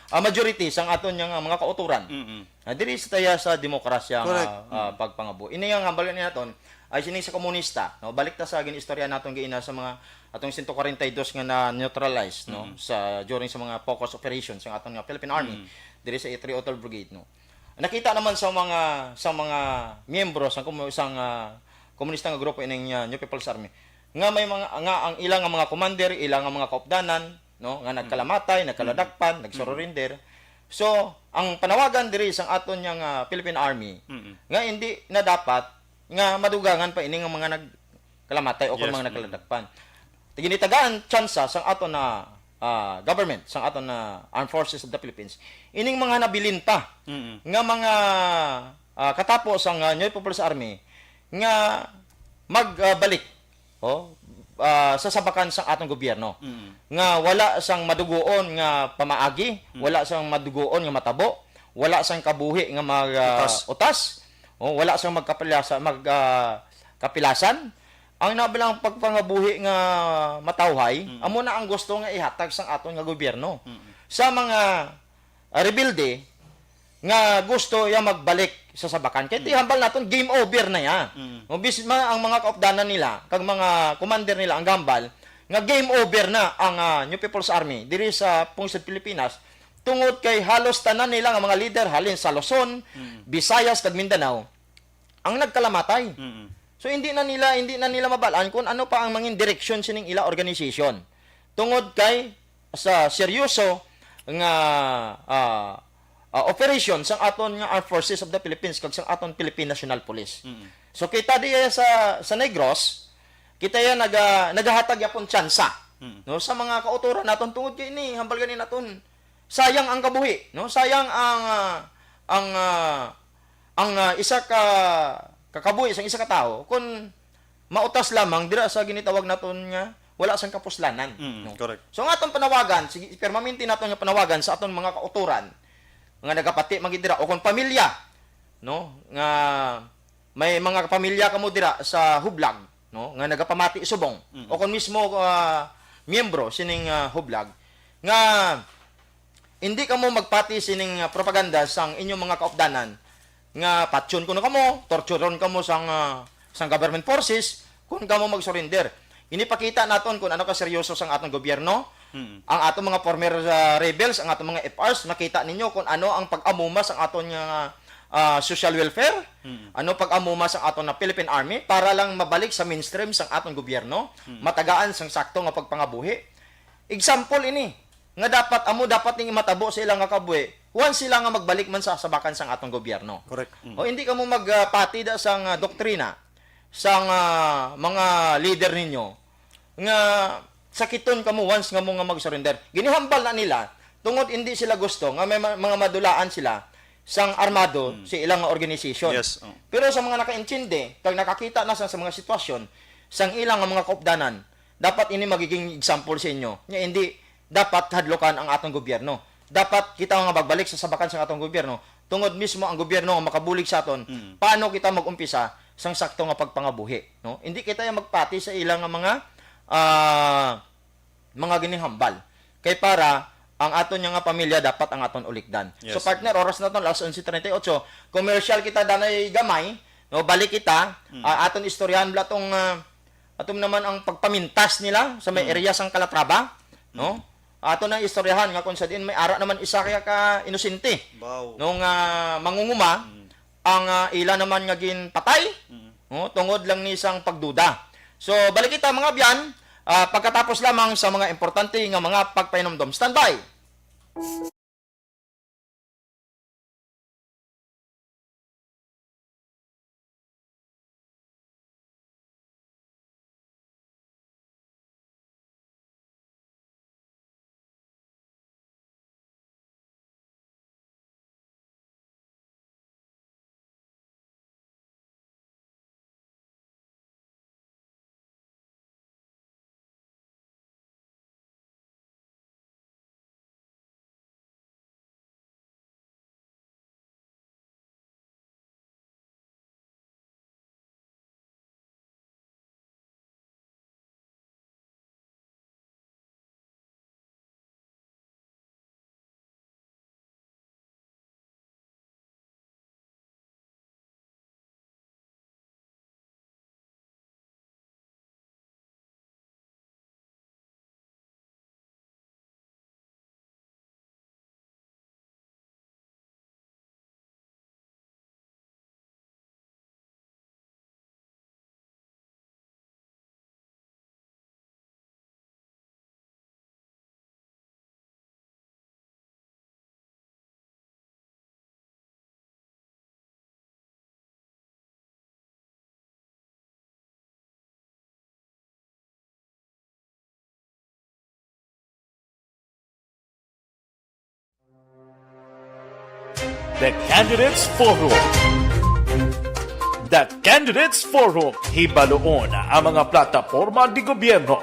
ah, majority sang aton nga mga kauturan. Mm. Ah, diri sa taya sa demokrasya nga, Correct. ah, Mm. pagpangabuhi. Ini nga hambal ni naton ay sini sa komunista, no? Balik ta sa gin-istorya naton giina sa mga atong sento kwarenta y dos nga na-neutralize, no? Mm. Sa, during sa mga focus operation sa aton nga Philippine Army, Mm. diri sa three oh twelve Brigade, no? Nakita naman sa mga, sa mga miyembro sa komu-, sa nga komunista nga grupo ining, ah, New People's Army nga may mga, nga ang ilang nga mga commander, ilang nga mga kaupdanan, no, nga Mm. nagkalamatay, nagkaladakpan, Mm. nagsurrender. So, ang panawagan diri sang aton nga, ah, Philippine Army Mm. nga hindi na dapat nga madugangan pa ini nga mga nagkalamatay o kung Yes, mga mm. nagkaladakpan. Ginitagaan tsansa sang aton na, ah, government, sang aton na Armed Forces of the Philippines, ining mga nabilin pa Mm. nga mga, ah, katapo sang, ah, New People's Army nga magbalik, oh, ah, sa sabakan sang atong gobyerno Mm. nga wala sang madugoon nga pamaagi, Mm. wala sang madugoon nga matabo, wala sang kabuhi nga mag, ah, Utas. utas, oh, wala sang magkapilasa-, mag, ah, kapilasan. Ang nabilang pagpangabuhi nga matawhay, Mm. amo na ang gusto nga ihatag sang aton nga gobyerno. Mm. Sa mga, ah, rebelde, nga gusto ya magbalik sa sabakan. Kay Mm. tihambal naton, game over na ya. Mm. O, bis-, ma-, ang mga kaupdanan nila, kag mga commander nila, ang gambal, nga game over na ang, ah, New People's Army diri sa pungsod Pilipinas, tungod kay halos tanan nila nga mga leader halin sa Luzon, Mm. Visayas, kag Mindanao, ang nagkalamatay. Mm. So, hindi na nila, hindi na nila mabalaan kung ano pa ang mangin direksyon sining ila organization. Tungod kay sa seryoso nga, ah, ah, operation sang aton nga Armed Forces of the Philippines kag sang aton Philippine National Police. Mm. So, kita diya sa, sa Negros, kita yan naga-, nagahatag yapon tsansa, Mm. no, sa mga kautoran naton tungod kay ini, hambal gani naton, sayang ang kabuhi, no? Sayang ang, ah, ang, ah, ang, ah, isa ka, ka kabuhi sang isa ka tawo kung mautas lamang dira sa ginitawag naton nga wala sang kapuslanan, Mm, no? correct. So, ang aton panawagan, sige, permanente naton nga panawagan sa aton mga kautoran nga nagapati man gid dira o kung pamilya, no, nga may mga pamilya kamo dira sa Hublag, no, nga nagapamati subong, Mm. o kung mismo, ah, miyembro sining, ah, Hublag, nga hindi kamo magpati sining, ah, propaganda sang inyong mga kaupdanan nga patyon kuno kamo, torturon kamo sang, ah, sang government forces, kung kamo mag-surrender. Ginipakita naton kung ano ka seryoso sang aton gobyerno. Mm. Ang aton mga former, ah, rebels, ang aton mga F Rs, makita ninyo kung ano ang pag-amuma sang aton nga, ah, social welfare, Mm. ano pag-amuma sang aton na Philippine Army para lang mabalik sa mainstream sang aton gobyerno, Mm. matagaan sang sakto nga pagpangabuhi. Example ini, nga dapat, amo dapat ning matabo sa ila nga kabuhi, once sila nga magbalik man sa sabakan sang aton gobyerno. Correct. Mm. O hindi kamo magpati da sang, ah, doktrina sang, ah, mga leader ninyo nga sakiton kamo once nga mo nga mag-surrender. Ginihambal na nila tungod hindi sila gusto nga may ma-, mga madulaan sila sang armado Mm. sa ilang nga organization. Yes, oh. Pero sa mga nakaintindi kag nakakita na sa, sa mga sitwasyon sang ilang nga mga kaupdanan, dapat ini magiging example sa inyo. Nga hindi dapat hadlukan ang atong gobyerno. Dapat kita nga magbalik sa sabakan sa atong gobyerno, tungod mismo ang gobyerno nga makabulig sa aton, Mm. paano kita mag-umpisa sang sakto nga pagpangabuhi, no? Hindi kita yung magpati sa ilang nga mga, ah, mga ginihambal. Kay para ang aton nga pamilya dapat ang aton ulikdan. So, Yes. partner, oras naton, alas onse treinta y ocho. Commercial kita, danay gamay, no? Balik kita, Mm. ah, aton istoryahan bala tong, ah, aton naman ang pagpamintas nila sa may Mm. area sang Calatrava, no? Mm. Ato na istoryahan nga kung sa diin may ara naman isa kaya ka inosente. Wow. No, nga mangunguma, Mm. ang, ah, ila naman nga ginpatay, Mm. no, tungod lang ni sang pagduda. So, balik kita, mga abyan, ah, pagkatapos lamang sa mga importante nga mga pagpahinumdom. Standby! The Candidates Forum. The Candidates Forum. Hibaluon ang mga plataporma di gobyerno.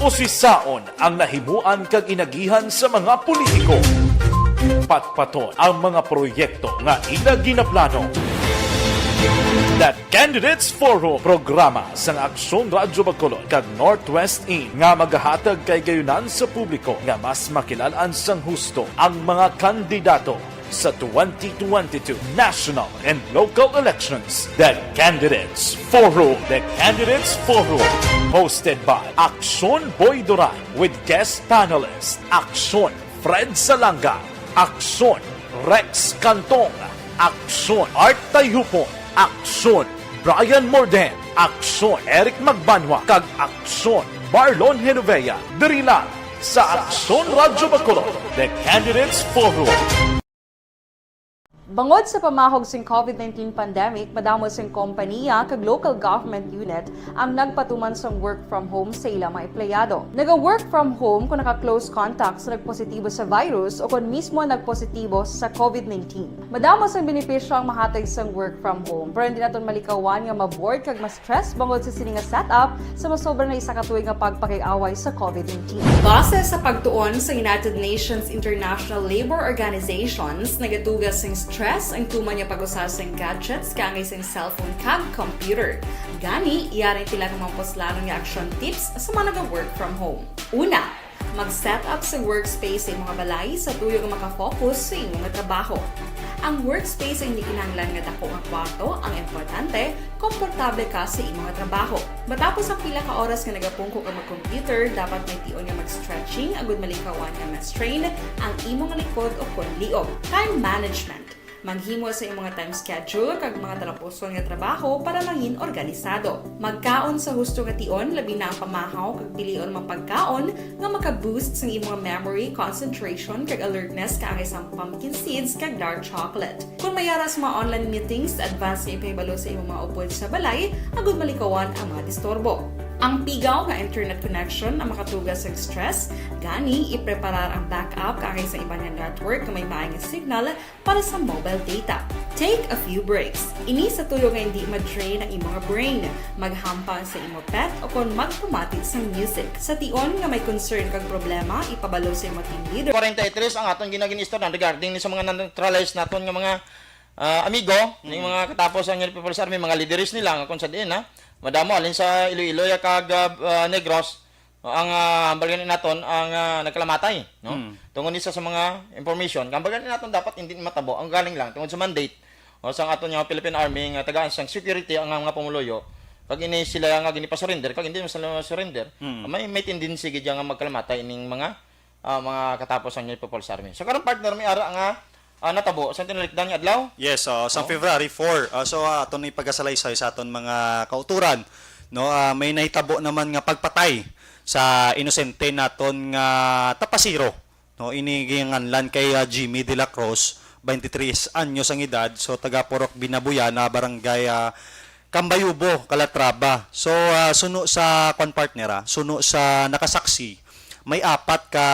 Usisaon ang nahimuan kag inagihan sa mga politiko. Patpaton ang mga proyekto nga ila ginaplano. The Candidates Forum, programa sang Aksyon Radyo Bacolod kag Northwest In nga magahatag kay gayunan sa publiko nga mas makilal-an sang husto ang mga kandidato sa twenty twenty-two national and local elections. The Candidates Forum. The Candidates Forum, hosted by Aksyon Boy Duran with guest panelist Aksyon Fred Salanga, Aksyon Rex Cantong, Aksyon Art Tayupon, Aksyon Brian Morden, Aksyon Eric Magbanwa, kag Aksyon Marlon Genovea. Diri lang sa Aksyon Radyo Bacolod, The Candidates Forum. Bangod sa pamahog sing COVID nineteen pandemic, madamo sing kompaniya kag local government unit ang nagpatuman sang work from home sa ilang mga empleyado. Naga-work from home kung naka-close contact sa nagpositibo sa virus o kon mismo nagpositibo sa COVID nineteen. Madamo sang benepisyo ang mahatag sang work from home, pero hindi naton malikawan nga ma-bored kag ma-stress bangod sa sini nga setup sa masobra na isa ka tuig nga pagpakig-away sa COVID nineteen. Base sa pagtuon sa United Nations International Labour Organizations, nagatuga sing stress ang tuman nga pag-usa sing gadgets kaangay sing cellphone kag computer. Gani, yari ang pila ka mga puslanon nga action tips sa mga naga-work from home. Una, mag-set up sa workspace sa imong balay sa tuyo nga makafocus sa imong trabaho. Ang workspace ay hindi kinahanglan nga dako nga kwarto, ang importante, komportable ka sa imong trabaho. Matapos ang pila ka oras nga nagapungko ka mag-computer, dapat may tion nga mag-stretching agud malikawan nga ma-strain ang imong likod o kon liog. Time management. Maghimo sa imong time schedule kag mga talapuson nga trabaho para mangin organisado. Magkaon sa husto nga tion, labi na ang pamahaw kag pilion mga pagkaon nga maka-boost sang imong memory, concentration, kag alertness kaangay sang pumpkin seeds kag dark chocolate. Kung may ara sa mga online meetings, advance nga ipahibalo sa imong mga upod sa balay agud malikawan ang mga disturbo. Ang pigaw nga internet connection ang makatuga sa stress, gani ipreparar ang backup kaangay sa iban nga network nga may maay nga signal para sa mobile data. Take a few breaks. Ini sa tuyo nga hindi ma-drain ang imong brain. Maghampang sa imo pet o kon magpamati sang music. Sa tion nga may concern kag problema, ipabalo sa imo team leader. Forty-three ang aton ginagin-istoryahan regarding ni sa mga na-neutralize naton nga mga, ah, amigo, ning mga katapos ang New People's Army, mga lideres nila nga kung sa diin, ha, madamo alin sa Iloilo ya kag, ah, ah, Negros, ang, ah, hambal gani naton ang, ah, nagkalamatay, no? Mm. Tungod ni sa, sa mga information, hambal gani naton dapat hindi matabo ang galing lang tungod sa mandate o sang aton nga Philippine Army nga tagaan sang security ang mga pumuluyo, kag ini sila nga ginipa-surrender, kag hindi man sila surrender, Mm. may, may tendency gid nga magkalamatay ining mga, ah, mga katapos ang New People's Army. So, karon, partner, may ara nga, ah, natabo sa tinalikdan nga adlaw. Yes, so, sa Oh. February four, ah, so, ah, aton ni pagasalaysay sa aton mga kauturan, no, ah, may nahitabo naman nga pagpatay sa inosente naton nga tapasiro, no, ini ginganlan kay, ah, Jimmy de la Cruz, twenty-three anyos ang edad, so taga Purok Binabuyan, ah, barangay, ah, Cambayubo, Calatrava. So, ah, suno sa kwan, partner, ah, suno sa nakasaksi, may apat ka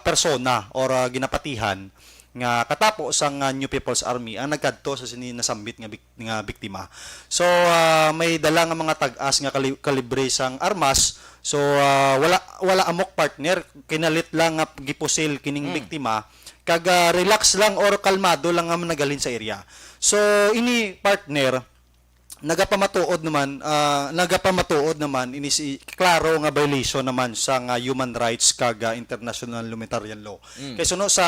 persona or, ah, ginapatihan nga katapo sang, ah, New People's Army ang nagkadto sa sini nasambit nga bik-, nga biktima. So, ah, may dala nga mga tag-as nga kali-, kalibre sang armas. So, ah, wala, wala amok, partner, kinalit lang nga gipusil kining Mm. biktima. Kag, ah, relax lang or kalmado lang nga managalin sa area. So, ini, partner, nagapamatuod naman, ah, nagapamatuod naman ini si klaro nga violation naman sa nga human rights kag, ah, international humanitarian law. Mm. Kay suno sa,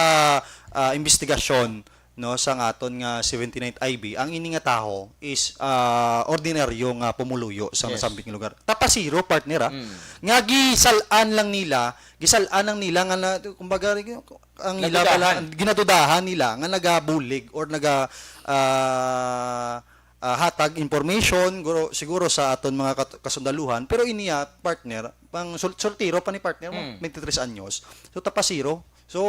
ah, investigasyon, no, sa nga aton nga seventy-ninth I B, ang ini nga tawo is, ah, ordinaryo nga pumuluyo sa Yes. nasambit nga lugar. Tapasiro, partner, ah. Mm. Nga gisal-an lang nila, gisal-an lang nila nga na, kumbaga, ang ila Nadudahan. pala, ginadudahan nila nga nagabulig or naga, ah, ah, hatag information, guro-, siguro sa aton mga kat-, kasundaluhan. Pero iniya, partner, pang sul-, soltero pa ni partner mo, Mm. twenty-three anyos. So, tapasiro. So,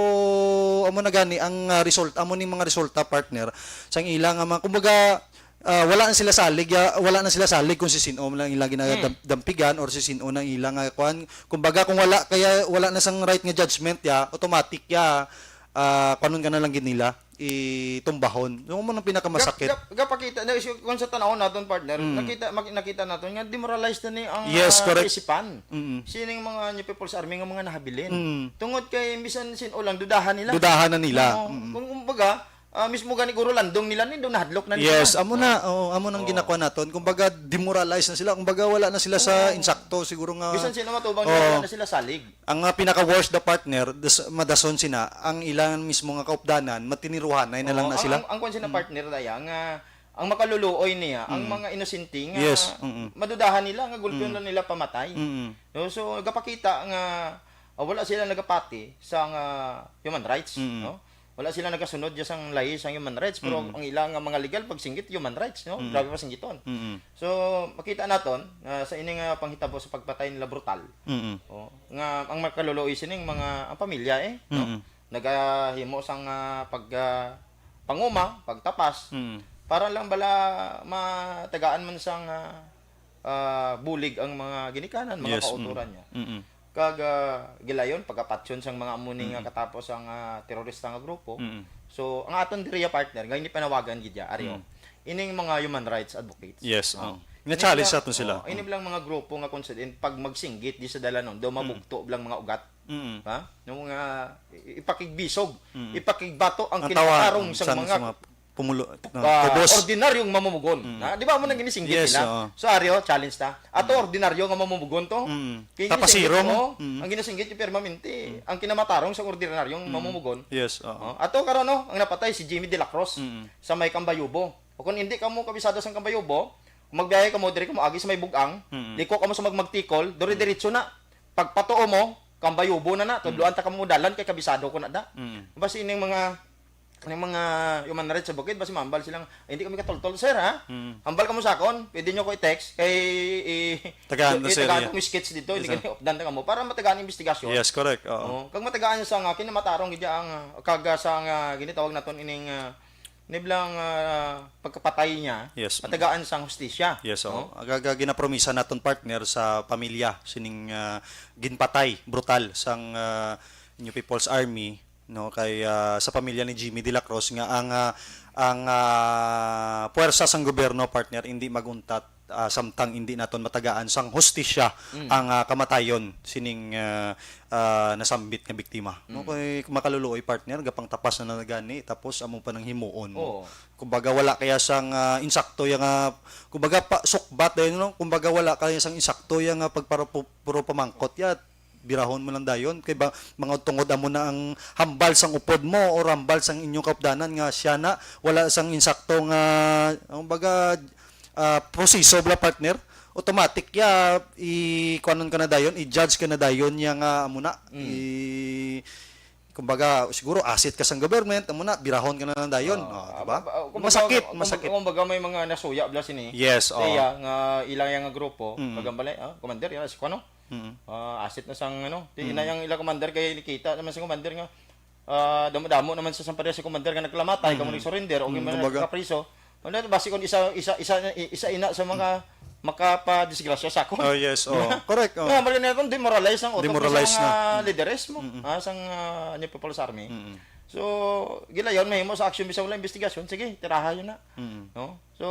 amo na gani ang, ah, result, amo ni mga resulta, partner, sang ila nga mga, kumbaga, ah, wala na sila salig, ya, wala na sila salig kung si sin-o man lang ila ginadam-, Mm. dampigan or si sin-o na ila nga kuan. Kumbaga, kung wala, kaya wala na sang right nga judgment, ya, automatic, ya, ah, kuanon ka na lang gid nila, itumbahon. Yung mo nang pinakamasakit. Gap-, gap-, gapakita na, is-, kung sa tanawon naton, partner, Mm. nakita, mak-, nakita naton nga demoralized na ni ang, Yes, ah, correct. kaisipan. Mm. Sining mga New People's Army nga mga nahabilin. Mm. Tungod kay bisan sin-o lang, dudahan nila. Dudahan na nila. Oo. Mm. Kung, kumbaga, ah, mismo gani guro landong nila ni, doon nahadlok na nila. Yes, amo na. Oo. Oo, amo nang Oo. ginakuha naton. Kumbaga, demoralize na sila. Kumbaga, wala na sila sa Oo. insakto. Siguro nga, Bisan sino matubang Oo. nila, wala na sila salig. Ang, ah, pinaka-worst the partner, das-, madason sina, ang ilang mismo nga kaupdanan, matiniruhanay na lang Oo, na ang, sila. ang, ang kwan sila Mm. partner, daya, nga ang makaluluoy niya, ang Mm. mga inosente nga Yes, mm-mm. madudahan nila, nga gulpiyon Mm. lang nila pamatay. Mm-mm. No, so, gapakita nga, ah, wala sila nagapati sa nga human rights, Mm-mm. no? Wala sila nagasunod dya sang lahi sang human rights, pero Mm-mm. ang ila nga mga legal, pagsinggit, human rights, no? Mm-mm. Grabe pa singgiton. Mm-mm. So, makita naton, ah, sa ini nga panghitabo sa pagpatay nila brutal. Mm-mm. Oh, nga ang makaluluoy sining mga, ang pamilya, eh, no? Mm-mm. Nagahimo sang, ah, pag, ah, panguma, pagtapas, Mm. para lang bala matagaan man sang, ah, ah, bulig ang mga ginikanan, mga Yes, mm. kautoran niya. Mm-mm. Kag, ah, gilayon, pagapatyon sang mga amo ni nga Mm-mm. katapos ang, ah, terorista nga grupo. Mm-mm. So, ang aton diriya partner, nga hindi panawagan gid ya, Aryo, Mm. ining mga human rights advocates. Yes, Oh. oh. Ini Nga-challenge bala- naton sila. oh, ini Mm. bilang mga grupo nga consider, pag magsinggit di sa dalanon, daw Mm. mabugto bilang mga ugat. Mm. Ha? Yung mga i-, ipakigbisog, Mm. ipakigbato ang Ang kinatarong tawanan, sa san-, mga sa mga pumulo-, ah, ah, tubos. ordinaryong mamumugon. Mm. Ha? Di ba mo nang ginisinggit Yes, nila? oo. So, Aryo, challenge ta. Ato Mm. ordinaryo nga mamumugon to. Mm. Kay Tapasirong. ginisinggit, oh, Mm. ang ginisinggit yung permanente. Mm. Ang kinamatarong sa ordinaryong Mm. mamumugon. Yes, oo. Oh, ato karon, no, ang napatay si Jimmy de la Cruz Mm. sa may Cambayubo. O kung hindi ka mo kabisado sa Cambayubo, magbiyahe ka mo, diri ka mo agi sa may Bugang, Mm. liko ka mo sa Magmagtikol, diri Mm. diretso na. Pagpatuo mo, Cambayubo na na, Mm. tudloan ta ka mo dalan kay kabisado ko na da. Mm. Basi ining mga, ining mga human rights sa bukid, basi mambal silang, "Ay, hindi kami katultol, sir, ha? Mm. Hambal ka mo sa akon, pwede nyo ko i-text, kay i-, Tagaan i-, ta, sir, tagaan yeah. ko yung sketch dito, hindi Yes, sir. kami updan na ka mo," para matagaan ang investigasyon. Yes, correct. Oo. Oh, kag matagaan sa nga, kinamatarong gid ang, ah, kag, ah, sa nga, ginitawag naton ining, ah, niblang, ah, pagkapatay niya, Yes, mm. matagaan sang hustisya. Yes, oo. No? Agaga ginapromisa naton, partner, sa pamilya sining, ah, ginpatay brutal sang, ah, New People's Army, no, kay, ah, sa pamilya ni Jimmy de la Cruz nga ang, ah, ang, ah, puwersa sang gobyerno, partner, hindi maguntat, ah, samtang hindi naton matagaan sang hustisya Mm. ang, ah, kamatayon sining, ah, ah, nasambit nga biktima. No, Mm. kay makaluluoy, partner, gapang tapas na na gani, tapos amo pa nang himuon mo. Oo. Kumbaga, wala kaya sang, ah, insakto ya nga, kumbaga, pa, sukbat dayon, no? Kumbaga, wala kaya sang insakto ya nga pagpara-, pu-, puro pamangkot ya, birahon mo lang dayon. Kay ba, mga tungod amo na ang hambal sang upod mo or hambal sang inyong kaupdanan nga siya na, wala sang insakto nga, kumbaga, ah, proseso bala, partner, automatic ya, i-, kuanon ka na dayon, i-judge ka na dayon ya nga amo na, Mm. i-, kumbaga, siguro asset ka sang government, amo na, birahon ka na lang dayon. Ah, Oh, di ba? ah, ah, kumbaga, Masakit, kum-, masakit. kumbaga may mga nasuya bala sini. Yes, oh. Siya nga ilang yang grupo, Mm. bagang balay, ah, commander, yan, si Kuano. Mm. Ah, asset na sang, ano, di Mm. na yang ilang commander kay nakita naman sa commander nga, ah, damo-damo naman sa samparia si commander nga naglamatay, Mm. kamo nag-surrender, o Mm, may kumbaga. nakapriso. Ano, basi kung isa, isa, isa, isa ina sa mga makapadisgrasya sa akon. Oh, yes, oh. Correct, oh. Nga, hambal gani naton, demoralize ang utok Demoralize sa mga na. lideres mo, Mm-mm. ah, sang, ah, New People's Army. Mm-mm. So, gilayon, mahimo sa action, bisan wala investigasyon, sige, tiraha yun na. Mm-mm. No? So,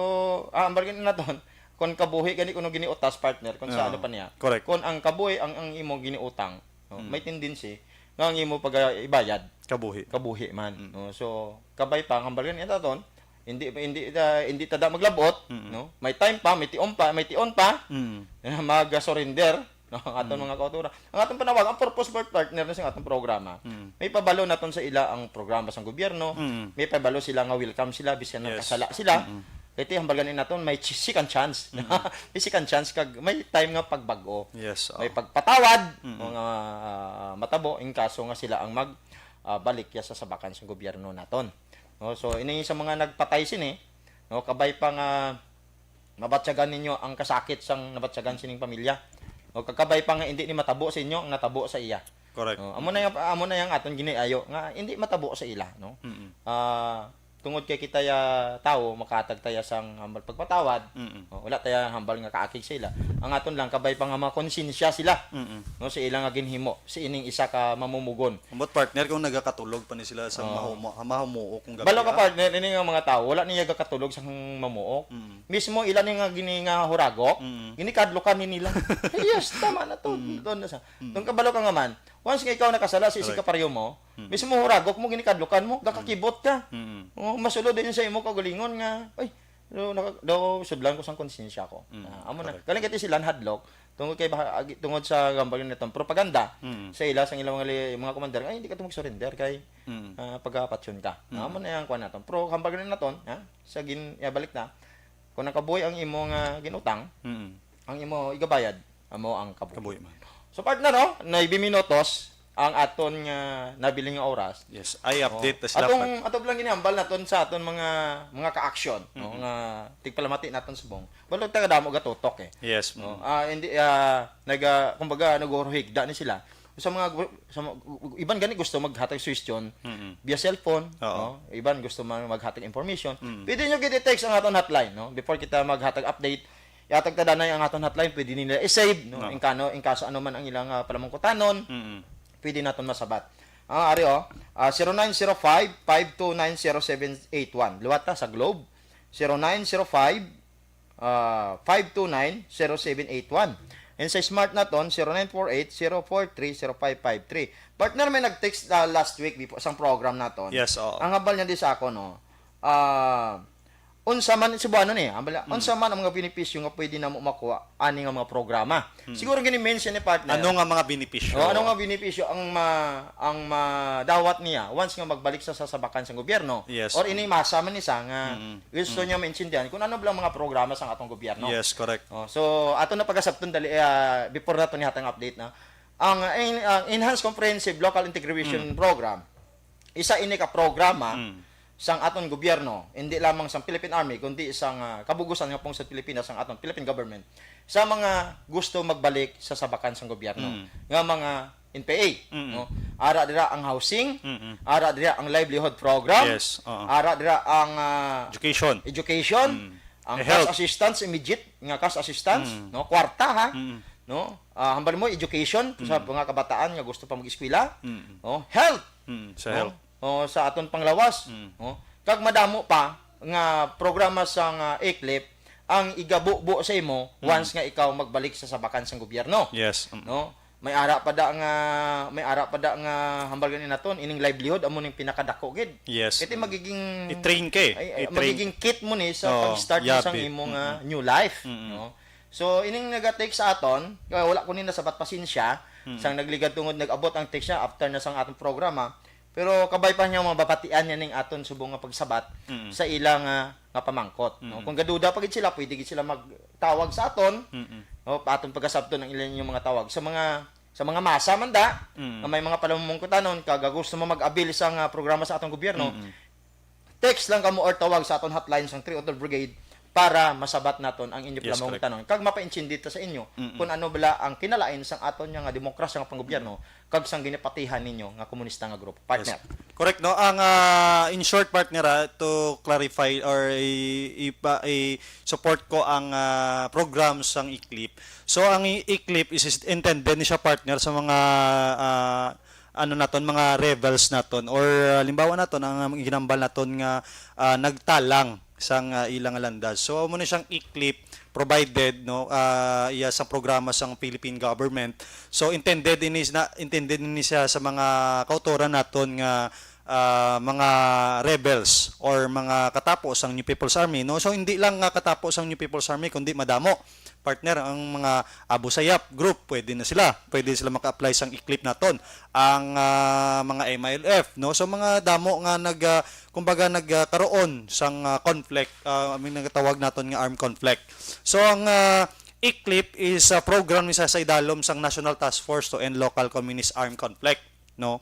ah, hambal gani naton, kung kabuhi gani kuno giniutas, partner, kun sa Oo. ano pa niya. Correct. Kung ang kabuhi ang, ang imo giniutang, no? Mm. May tendency nga ang imo pag, ah, ibayad, Kabuhi. kabuhi man, Mm. no? So, kabay pa, hambal gani naton, hindi, hindi, ah, hindi ta da maglabot, Mm. no? May time pa, may tion pa, may tion pa, Mm. mag-surrender, no? Ang aton Mm. mga kauturan. Ang aton panawag, ang purpose, partner, na sa atong programa. Mm. May pabalo naton sa ila ang programa sa gobyerno. Mm. May pabalo sila nga welcome sila, bisan Yes. nagkasala sila. Mm. Kaya ti, hambal gani naton, may ch-, second chance. Mm. May second chance kag may time nga pagbag-o. Yes, May oo. pagpatawad, Mm. mga, ah, matabo, in kaso nga sila ang mag, ah, balik ya sa sabakan sa gobyerno naton. No, so, ini sa mga nagpatay sini, no, kabay pa nga mabatyagan ninyo ang kasakit sang nabatyagan sining pamilya. O kag kabay pa nga hindi ni matabo sa inyo ang natabo sa iya. Correct. No, amo na yang, amo na yang aton giniayo nga hindi matabo sa ila, no? Mm-mm. Ah, tungod kay kita ya tawo, makatag taya sang hambal pagpatawad. Mm-mm. O, wala taya hambal nga kaakig sa ila. Ang aton lang, kabay pa nga makonsensya sila, Mm-mm. no, sa ila nga ginhimo, sa ining isa ka mamumugon. Ambot, partner, kung nagakatulog pa ni sila sa Oo. mahumo-, mahamuok kung gabi, Balo ka, ah. partner, ini nga mga tawo, wala niya gakatulog sa mamuok. Mm. Mismo ila ni nga gini nga huragok, Mm. ginikadlokan ni nila. Yes, tama na to. Mm. Doon na sa. Mm. Doon kabalo ka nga man, once nga ikaw nakasala sa isig Correct. kaparyo mo, Mm. mismo huragok mo, ginikadlokan mo, gakakibot ka. Mm. Oh, masulod din sa imo kaugalingon nga, "Ay, no, naka-, daw sudlan ko sang konsensya ko." Mm. Ah, amo na. Correct. Kaling kati sila hadlok, tungod kay baha-, agi-, tungod sa gambal naton propaganda, Mm. sa ila, sa ilang mga li-, mga commander, "Ay, hindi ka to mag-surrender kay, Mm. ah, pagkapatyon ka." Mm. Ah, amo na yang kuwan naton. Pero hambal gani naton, ha? Sa gin-, ya, balik na. Kung nakabuhi ang imo nga ginutang, Mm. ang imo igabayad, amo ang kabuhi. Kabuhi man. So, partner, no? Nuebe minutos ang aton nga nabilin nga oras. Yes, ay Oh. update na sila, Atong, part- ato lang ginihambal naton sa aton mga, mga ka-action, no? Mm-mm. Nga tigpalamati naton subong. Wala taga damo gatutok, eh. Yes, No? mm. Ah, hindi, ah, naga-, kumbaga, naghuruhigda ni sila. Sa mga gu-, sa mga gu-, iban gani gusto maghatag suggestion Mm-mm. via cellphone, Oo. no? Iban gusto man maghatag information. Mm. Pwede nyo gid i-text ang aton hotline, no? Before kita maghatag update, ihatag ta danay ang aton hotline, pwede nila i-save, no? Oo. In kano, in kaso ano man ang ilang ah, palamungkutanon, Mm-mm. pwede naton masabat. Ah, ari oh, ah, zero nine zero five, five two nine, zero seven eight one. Liwat ta sa Globe, zero nine zero five, ah, five two nine, zero seven eight one. And sa Smart naton, zero nine four eight, zero four three, zero five five three. Partner, may nag-text ah, last week before sang program naton. Yes, oo. Ang hambal niya di sa ako, no. Ah, unsa man, Cebuano ni, hambal niya, unsa man ang mga benepisyo nga pwede namo makuha ani nga mga programa? Siguro gini-mention ni partner. Ano nga mga benepisyo? Oh, ano nga benepisyo ang ma ang madawat niya once nga magbalik sa sasabakan sang gobyerno? Yes. Or ini masa man ni sa nga Mm-mm. gusto niya maintindihan kung ano ba ang mga programa sang atong gobyerno? Yes, correct. Oh, so ato na pagasabton dali ah, before nato nihatag update na ang ah, en- ang Enhanced Comprehensive Local Integration Mm. Program, isa ini ka programa Mm. sang aton gobyerno, hindi lamang sang Philippine Army kundi sang ah, kabugusan nga pungsod Pilipinas, sang aton Philippine government, sa mga gusto magbalik sa sabakan sang gobyerno Mm. nga mga N P A, Mm. no? Ara dira ang housing, Mm-mm. ara dira ang livelihood program, Yes, oo. ara dira ang ah, Education. education, Mm. ang Eh, cash health. assistance, immediate nga cash assistance, Mm. no? Kwarta ha, Mm. no? Ah, hambal mo education sa Mm. mga kabataan nga gusto pa mag-eskwela, Mm. no? Health, Mm. Sa no? health. O sa aton panglawas, Mm. no? Kag madamo pa nga programa sang ah, ICLIP ang igabubo sa imo Mm. once nga ikaw magbalik sa sabakan sang gobyerno. Yes. Mm. No? May ara pa da nga may ara pa da nga hambal gani naton ining livelihood amo ning pinakadako gid. Yes. Kay magiging I-train ka eh. ay, ay, I-train. Magiging kit mo ni sa Oo, pag-start mo sang yabi. imo nga Mm-mm. new life, Mm-mm. no? So ining nag-text sa aton, kaya wala ko ni nasabat pasensya Mm. sang nagligatungod nag-abot ang text niya after na sang atong programa. Pero kabay pa niya mababatian niya ning aton subong nga pagsabat Mm. sa ila nga, nga pamangkot, no? Mm. Kung gaduda pa gid sila, pwede gid sila magtawag sa aton, Mm-mm. no? Pa aton pagasabton ang ila ninyong mga tawag sa mga sa mga masa man da Mm. nga may mga palamumungkutanon kag gusto mo mag-avail sa nga programa sa atong gobyerno. Mm-mm. Text lang kamo or tawag sa aton hotline sang three oh two Brigade para masabat naton ang inyo Yes, palamungkutanon kag mapaintindi ta sa inyo Mm-mm. kung ano bala ang kinalain sang aton nga demokrasya nga panggobyerno kag sang ginapatihan ninyo nga komunista nga grupo, partner. Correct, no? Ang ah, in short, partner, ah, to clarify or i, ipa, i support ko ang ah, program sang ICLIP. So ang i- ICLIP is is intended ni siya, partner, sa mga ah, ano naton, mga rebels naton, or ah, halimbawa naton ang ginambal naton nga ah, nagtalang sang ah, ilang landas. So amo na siyang ICLIP provided, no, ah, iya sa programa sang Philippine government. So intended ini na intended ini siya sa mga kautoran naton nga ah, mga rebels or mga katapo sang New People's Army, no? So hindi lang nga katapo sang New People's Army kundi madamo, partner, ang mga Abu Sayyaf group, pwede na sila. Pwede sila maka-apply sang ICLIP naton. Ang ah, mga M I L F, no? So mga damo nga nag ah, kumbaga nagkaroon sang ah, conflict, ah, may nagatawag naton nga armed conflict. So ang ah, ICLIP is a program ni sa sa idalom sang National Task Force to End Local Communist Armed Conflict, no?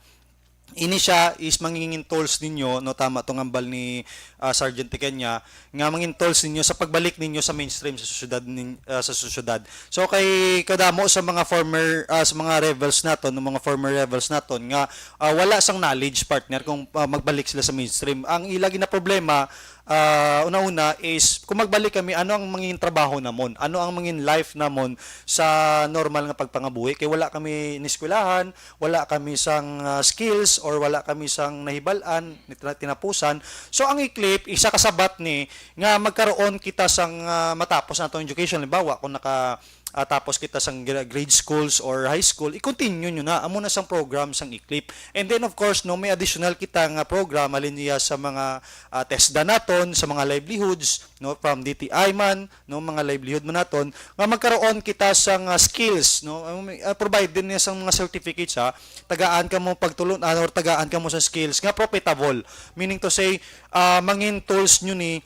Ini siya is mangingin tools ninyo, no, tama tong hambal ni ah, Sergeant Tikenya, nga mangin tools ninyo sa pagbalik ninyo sa mainstream sa sosyedad nin, ah, sa sosyedad. So kay kadamo sa mga former ah, sa mga rebels naton, mga former rebels naton nga ah, wala sang knowledge, partner, kung ah, magbalik sila sa mainstream. Ang ila gina problema ah, una-una is kung magbalik kami, ano ang mangin trabaho namon? Ano ang mangin life namon sa normal nga pagpangabuhi? Kay wala kami niskwelahan, wala kami sang ah, skills or wala kami sang nahibal-an, nit- tinapusan. So ang ICLIP, isa ka sabat ni nga magkaroon kita sang ah, matapos nato ang education. Halimbawa, kung naka ah, tapos kita sang gra- grade schools or high school, i-continue nyo na. Amo na sang program sang ICLIP. And then of course, no, may additional kita nga program halin niya sa mga ah, TESDA naton, sa mga livelihoods, no, from D T I man, no, mga livelihood man naton, nga magkaroon kita sang ah, skills, no, ang may- ah, provide din niya sang mga certificates, ha, tagaan ka mo pagtulon-an or tagaan ka mo sa skills nga profitable, meaning to say, ah, mangin tools nyo ni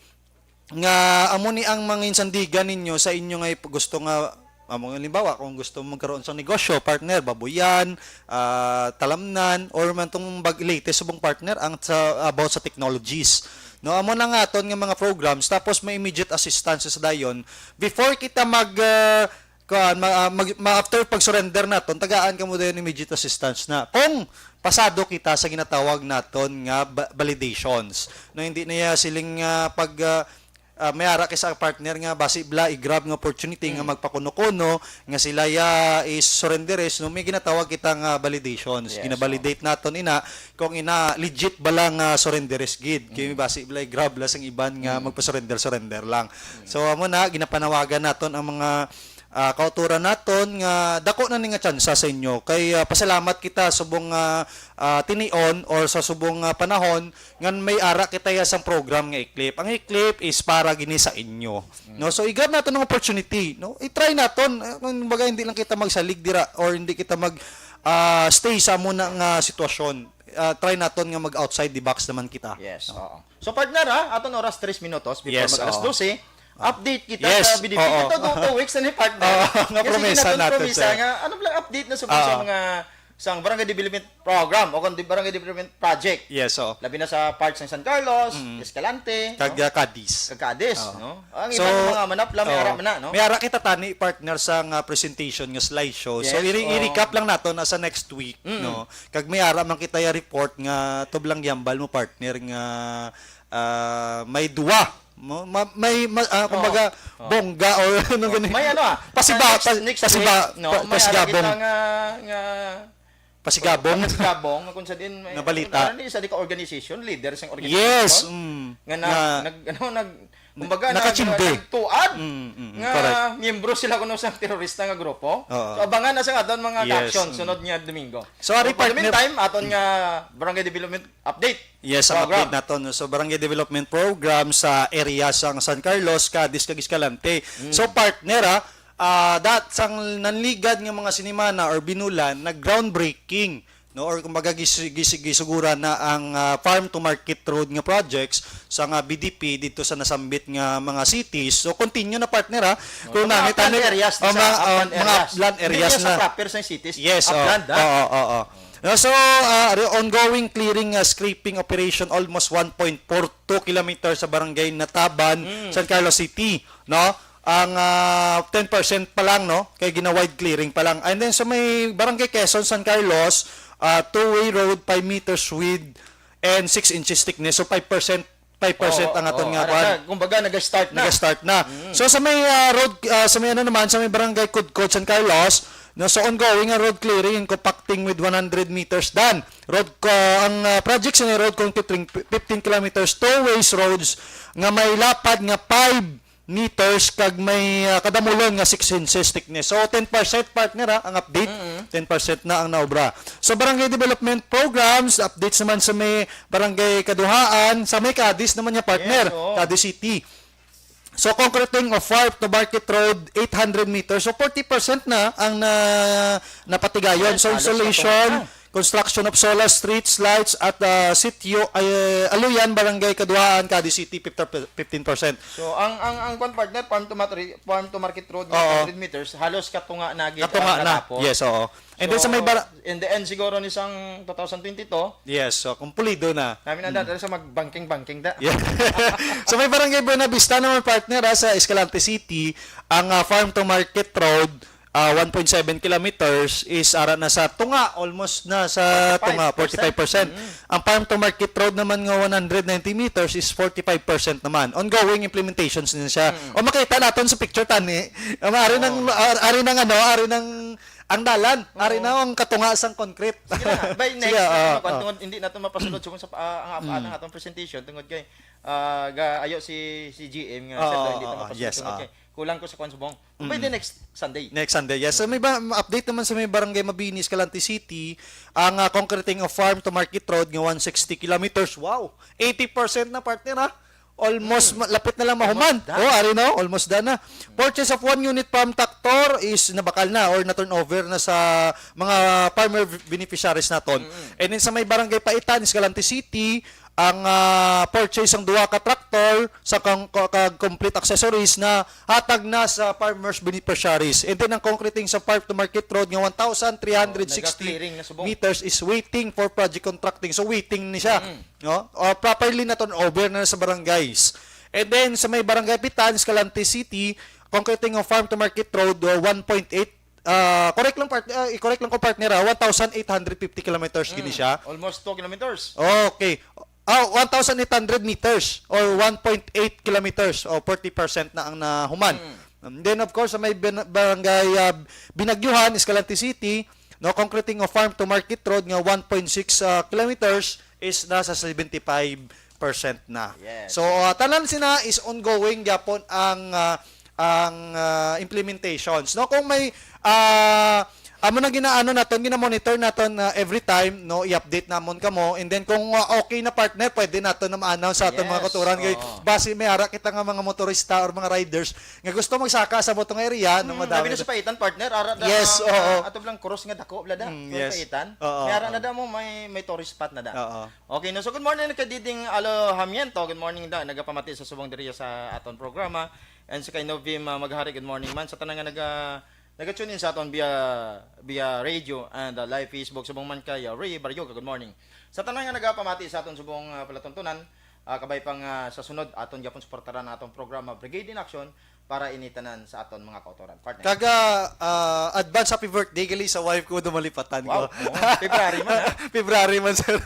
nga amo ni ang mga insandigan ninyo sa inyo nga ip- gusto nga amo nga, halimbawa, kung gusto mo magkaroon sa negosyo, partner, babuyan, ah, talamnan, or man tong bag latest subong, partner, ang sa about sa technologies, no? Amo na nga aton nga mga programs, tapos may immediate assistance sa dayon before kita mag ah, kuan, ma-, ah, mag-, ma-, after pag-surrender naton, tagaan kamo dayon immediate assistance na. Kung pasado kita sa ginatawag naton nga ba-, validations. No, hindi na ya siling, ah, pag, ah, ah, may ara kay sa partner nga basi bala i-grab nga opportunity nga Mm. magpakuno-kuno nga sila ya is surrenderes, no, may ginatawag kita nga validations. Yes, Ginabalidate naton ina kung ina legit ba lang nga surrenderes gid. Kay Mm. basi bala i-grab la sang iban nga Mm. magpa-surrender-surrender lang. Mm. So, amo na, ginapanawagan naton ang mga, ah, kauturan naton nga dako na ni nga tsansa sa inyo. Kay, ah, pasalamat kita subong, ah, ah, tinion or sa subong, ah, panahon ngan may ara kita ya sang program nga Eclipse. Ang Eclipse is para gini sa inyo. Mm. No? So, i-grab naton ang opportunity, no? I-try naton, ah, kung baga hindi lang kita magsalig dira or hindi kita mag, ah, stay sa amo na nga sitwasyon. Ah, try naton nga mag-outside the box naman kita. Yes, No? oo. So, partner, ha, aton oras, tres minutos before Yes, mag-alas oo. dose. Ah. Update kita Yes, sa B D P. oo. Kita, two, two weeks na ni, partner. Oo, nga Kasi promesa ginaton naton, promesa sir. nga, ano lang update na subong sa Oo. mga, sa Barangay Development Program o kung di Barangay Development Project? Yes, oo. Labi na sa parts ng San Carlos, Mm. Escalante, Kag, no? uh, Cadiz. Kag Cadiz, Oo. no? Ang So, iba nga mga manapla, may oo. ara man na, no? May ara kita tani, partner, sa nga presentation nga slideshow. So, Yes, iri- oo. i-recap lang nato na sa next week, Mm. no? Kag may ara man kita ya report nga tublang yambal mo, partner, nga, ah, may duwa. Mo-, ma-, may, ma-, ah, Oo. kumbaga, Oo. bongga or ano Oh, gani. may ano, ah, Pasiba-, sa next, pa-, next pasiba-, week, no, pa-, may ara pasigabong. kita nga, nga Pasigabong. Pasigabong, kung sa din, may, Nga balita. ano, isa di ka organization, leader sa Yes, organization. mm. Nga na, Nga nag-, ano, nag-, kumbaga, nag-, Nakachimbe. nagtuad Mm, mm, mm, nga correct. miyembro sila kuno sa terorista nga grupo. Oo. So, abangan na sa aton mga Yes, action mm. sunod nga Domingo. So, ari, So, for the partner meantime, aton nga Barangay Development Update Yes, ang Program. update naton, no? So, Barangay Development Program sa area sang San Carlos, Cadiz, kag Escalante. Mm. So, partner, ah, ah, dat-, sang nanligad nga mga sinimana or binulan, nag-groundbreaking, no? Or kumbaga, gis-, gis-, gisuguran na ang, ah, farm to market road nga projects sa nga B D P dito sa nasambit nga mga cities. So, continue na, partner, ha? Oh, Kung sa mga nangit-, upland ano, areas, oh, sa mga, oh, upland mga areas. upland Hindi areas na sa na. proper sa cities, Yes, oh. upland, ha? Oo, oo, oo. No, so, ah, re-, ongoing clearing, ah, scraping operation, almost one point four two kilometers sa barangay Nataban, Mm. San Carlos City, no? Ang, ah, ten percent pa lang, no? Kay gina-wide clearing pa lang. And then sa may Barangay Quezon, San Carlos, ah, two-way road, five meters width and six inches thickness. So, five percent, five percent Oo, ang aton oo. nga Ano kwan. na, kumbaga, nag-start na. Nag-start na. Mm. So, sa may, ah, road, ah, sa may ano naman, sa may Barangay Kudkod, San Carlos, no, so ongoing ang road clearing and compacting with one hundred meters done. Road ko, ang, ah, project sa road concrete ring fifteen kilometers, two ways roads nga may lapad nga five meters kag may, ah, kadamulon nga six inches thickness. So, ten percent, partner, ha, ang update. Mm-mm. Ten percent na ang naobra. So, barangay development programs, updates naman sa may barangay Kaduhaan, sa may Cadiz naman niya, partner, Yes, oo. Cadiz City. So, concreting of farm to market road, eight hundred meters. So, forty percent na ang na, napatigayon. Yes, So, halos installation, katunga na. construction of solar streets, lights at, ah, sitio, ay, Aluyan, Barangay Kaduhaan, Cadiz City, fifty, fifteen percent. So, ang, ang, ang kwan, partner, farm to matri-, farm to market road, Oo. eight hundred meters, halos katunga na gid Katunga ang na. natapos. Yes, oo. And then sa may So, bara- in the end siguro ni sang two thousand twenty-two, Yes, so kung pulido na. Namin na Mm. dati sa magbangking-bangking da. Yeah. So may barangay Buena Vista naman, partner, ha, sa Escalante City, ang, ah, farm to market road, ah, one point seven kilometers is ara na sa tunga, almost na sa Forty-five percent. tunga, forty-five percent. Mm. Ang farm to market road naman nga one hundred ninety meters is forty-five percent naman. Ongoing implementations din siya. Mm. O makita naton sa picture tani, ang ari nang Oo. ar-, ari nang ano, ari nang ang dalan, Oo. ari na ang katunga sang concrete. Sige na nga. By Sige, next, ah, ano, kung ah. tungod, hindi nato mapasunod sa, ah, ang, ang, Mm. ang atong presentation, tungod kay, ah, ga-, ayo si, si G M nga, Oo, sir, hindi oo, na oo. mapasunod, Yes, tungod ah. kay kulang ko sa kwan subong. By the Mm. next Sunday. Next Sunday, yes. So, may ba, update naman sa may Barangay Mabini, Escalante City, ang, ah, concreting of farm to market road nga one sixty kilometers. Wow! Eighty percent na, partner, ha? Almost Mm. ma-, lapit na lang mahuman. Almost done. Oh, ari na, almost done na. Purchase of one unit farm tractor is nabakal na or na-turnover na sa mga farmer beneficiaries naton. Mm. And then sa may Barangay Paitan, Escalante City, ang, ah, purchase ang duha ka tractor sa kang, ka, kag complete accessories na hatag na sa farmers beneficiaries. And then ang concreting sa farm to market road nga one thousand three hundred sixty Oh, nag-clearing na subong. meters is waiting for project contracting. So waiting ni siya. Mm. No? Uh, properly na turnover na sa barangays. And then, sa may Barangay Pitan, Escalante City, Concreting of farm to market road, uh, one point eight, uh, correct lang, part-, uh, i-correct lang ko, partner, ah, one thousand eight hundred fifty kilometers gini siya. Almost two kilometers. Okay. Ah, one thousand eight hundred meters or one point eight kilometers o forty percent na ang nahuman. And then, of course, sa may bin- barangay, ah, Binagyuhan, Escalante City, no, concreting of farm to market road nga one point six, ah, kilometers is nasa seventy-five percent na. Yes. So, ah, tanan sina is ongoing gyapon ang, ah, ang, ah, implementations, no? Kung may, ah, amo na ginaano naton, gina-monitor naton, ah, every time, no, i-update namon kamo, and then kung, ah, okay na, partner, pwede naton na ma-announce sa aton mga Yes, kautoran kay oo. basi may ara kita nga mga motorista or mga riders nga gusto magsaka sa ato nga area, no, Hmm, madami labi na na- sa Paitan, partner. Ara da, Yes, oo. Ato lang cross nga dako, wala da. Mm, Cross yes. Paitan. Oo, May ara oo. na da mo, may, may tourist spot na da. Oo. Okay, no. So, good morning kay Diding Alojamiento. Good morning da. Nagapamati sa subong diri sa aton programa. And sa kay Novim, ah, Maghari, good morning man. Sa tanan nga naga, naga-tune in sa aton via, via radio and, ah, live Facebook, subong man kay, ah, Ray Barioga, good morning. Sa tanan nga nagapamati sa aton subong, ah, palatuntunan, ah, kabay pa nga sa sunod, aton gyapon suportaran ang atong programa, Brigade in Action, para ini tanan sa aton mga kautoran. Partner. Kaga, ah, advance happy birthday gali sa wife ko, dumalipatan ko. Wow, oo. February man, ha? February man, sir.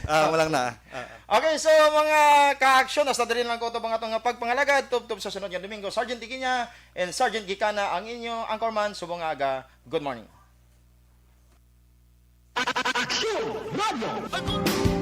Ah, walang na. Ah. Okay, so, mga ka-action, hasta diri lang ko ito mga itong pagpangalagad. Tubtob sa sunod nga Domingo, Sergeant Tikinya and Sergeant Gikana ang inyo anchorman subong nga aga. Good morning. Aksyon Radio.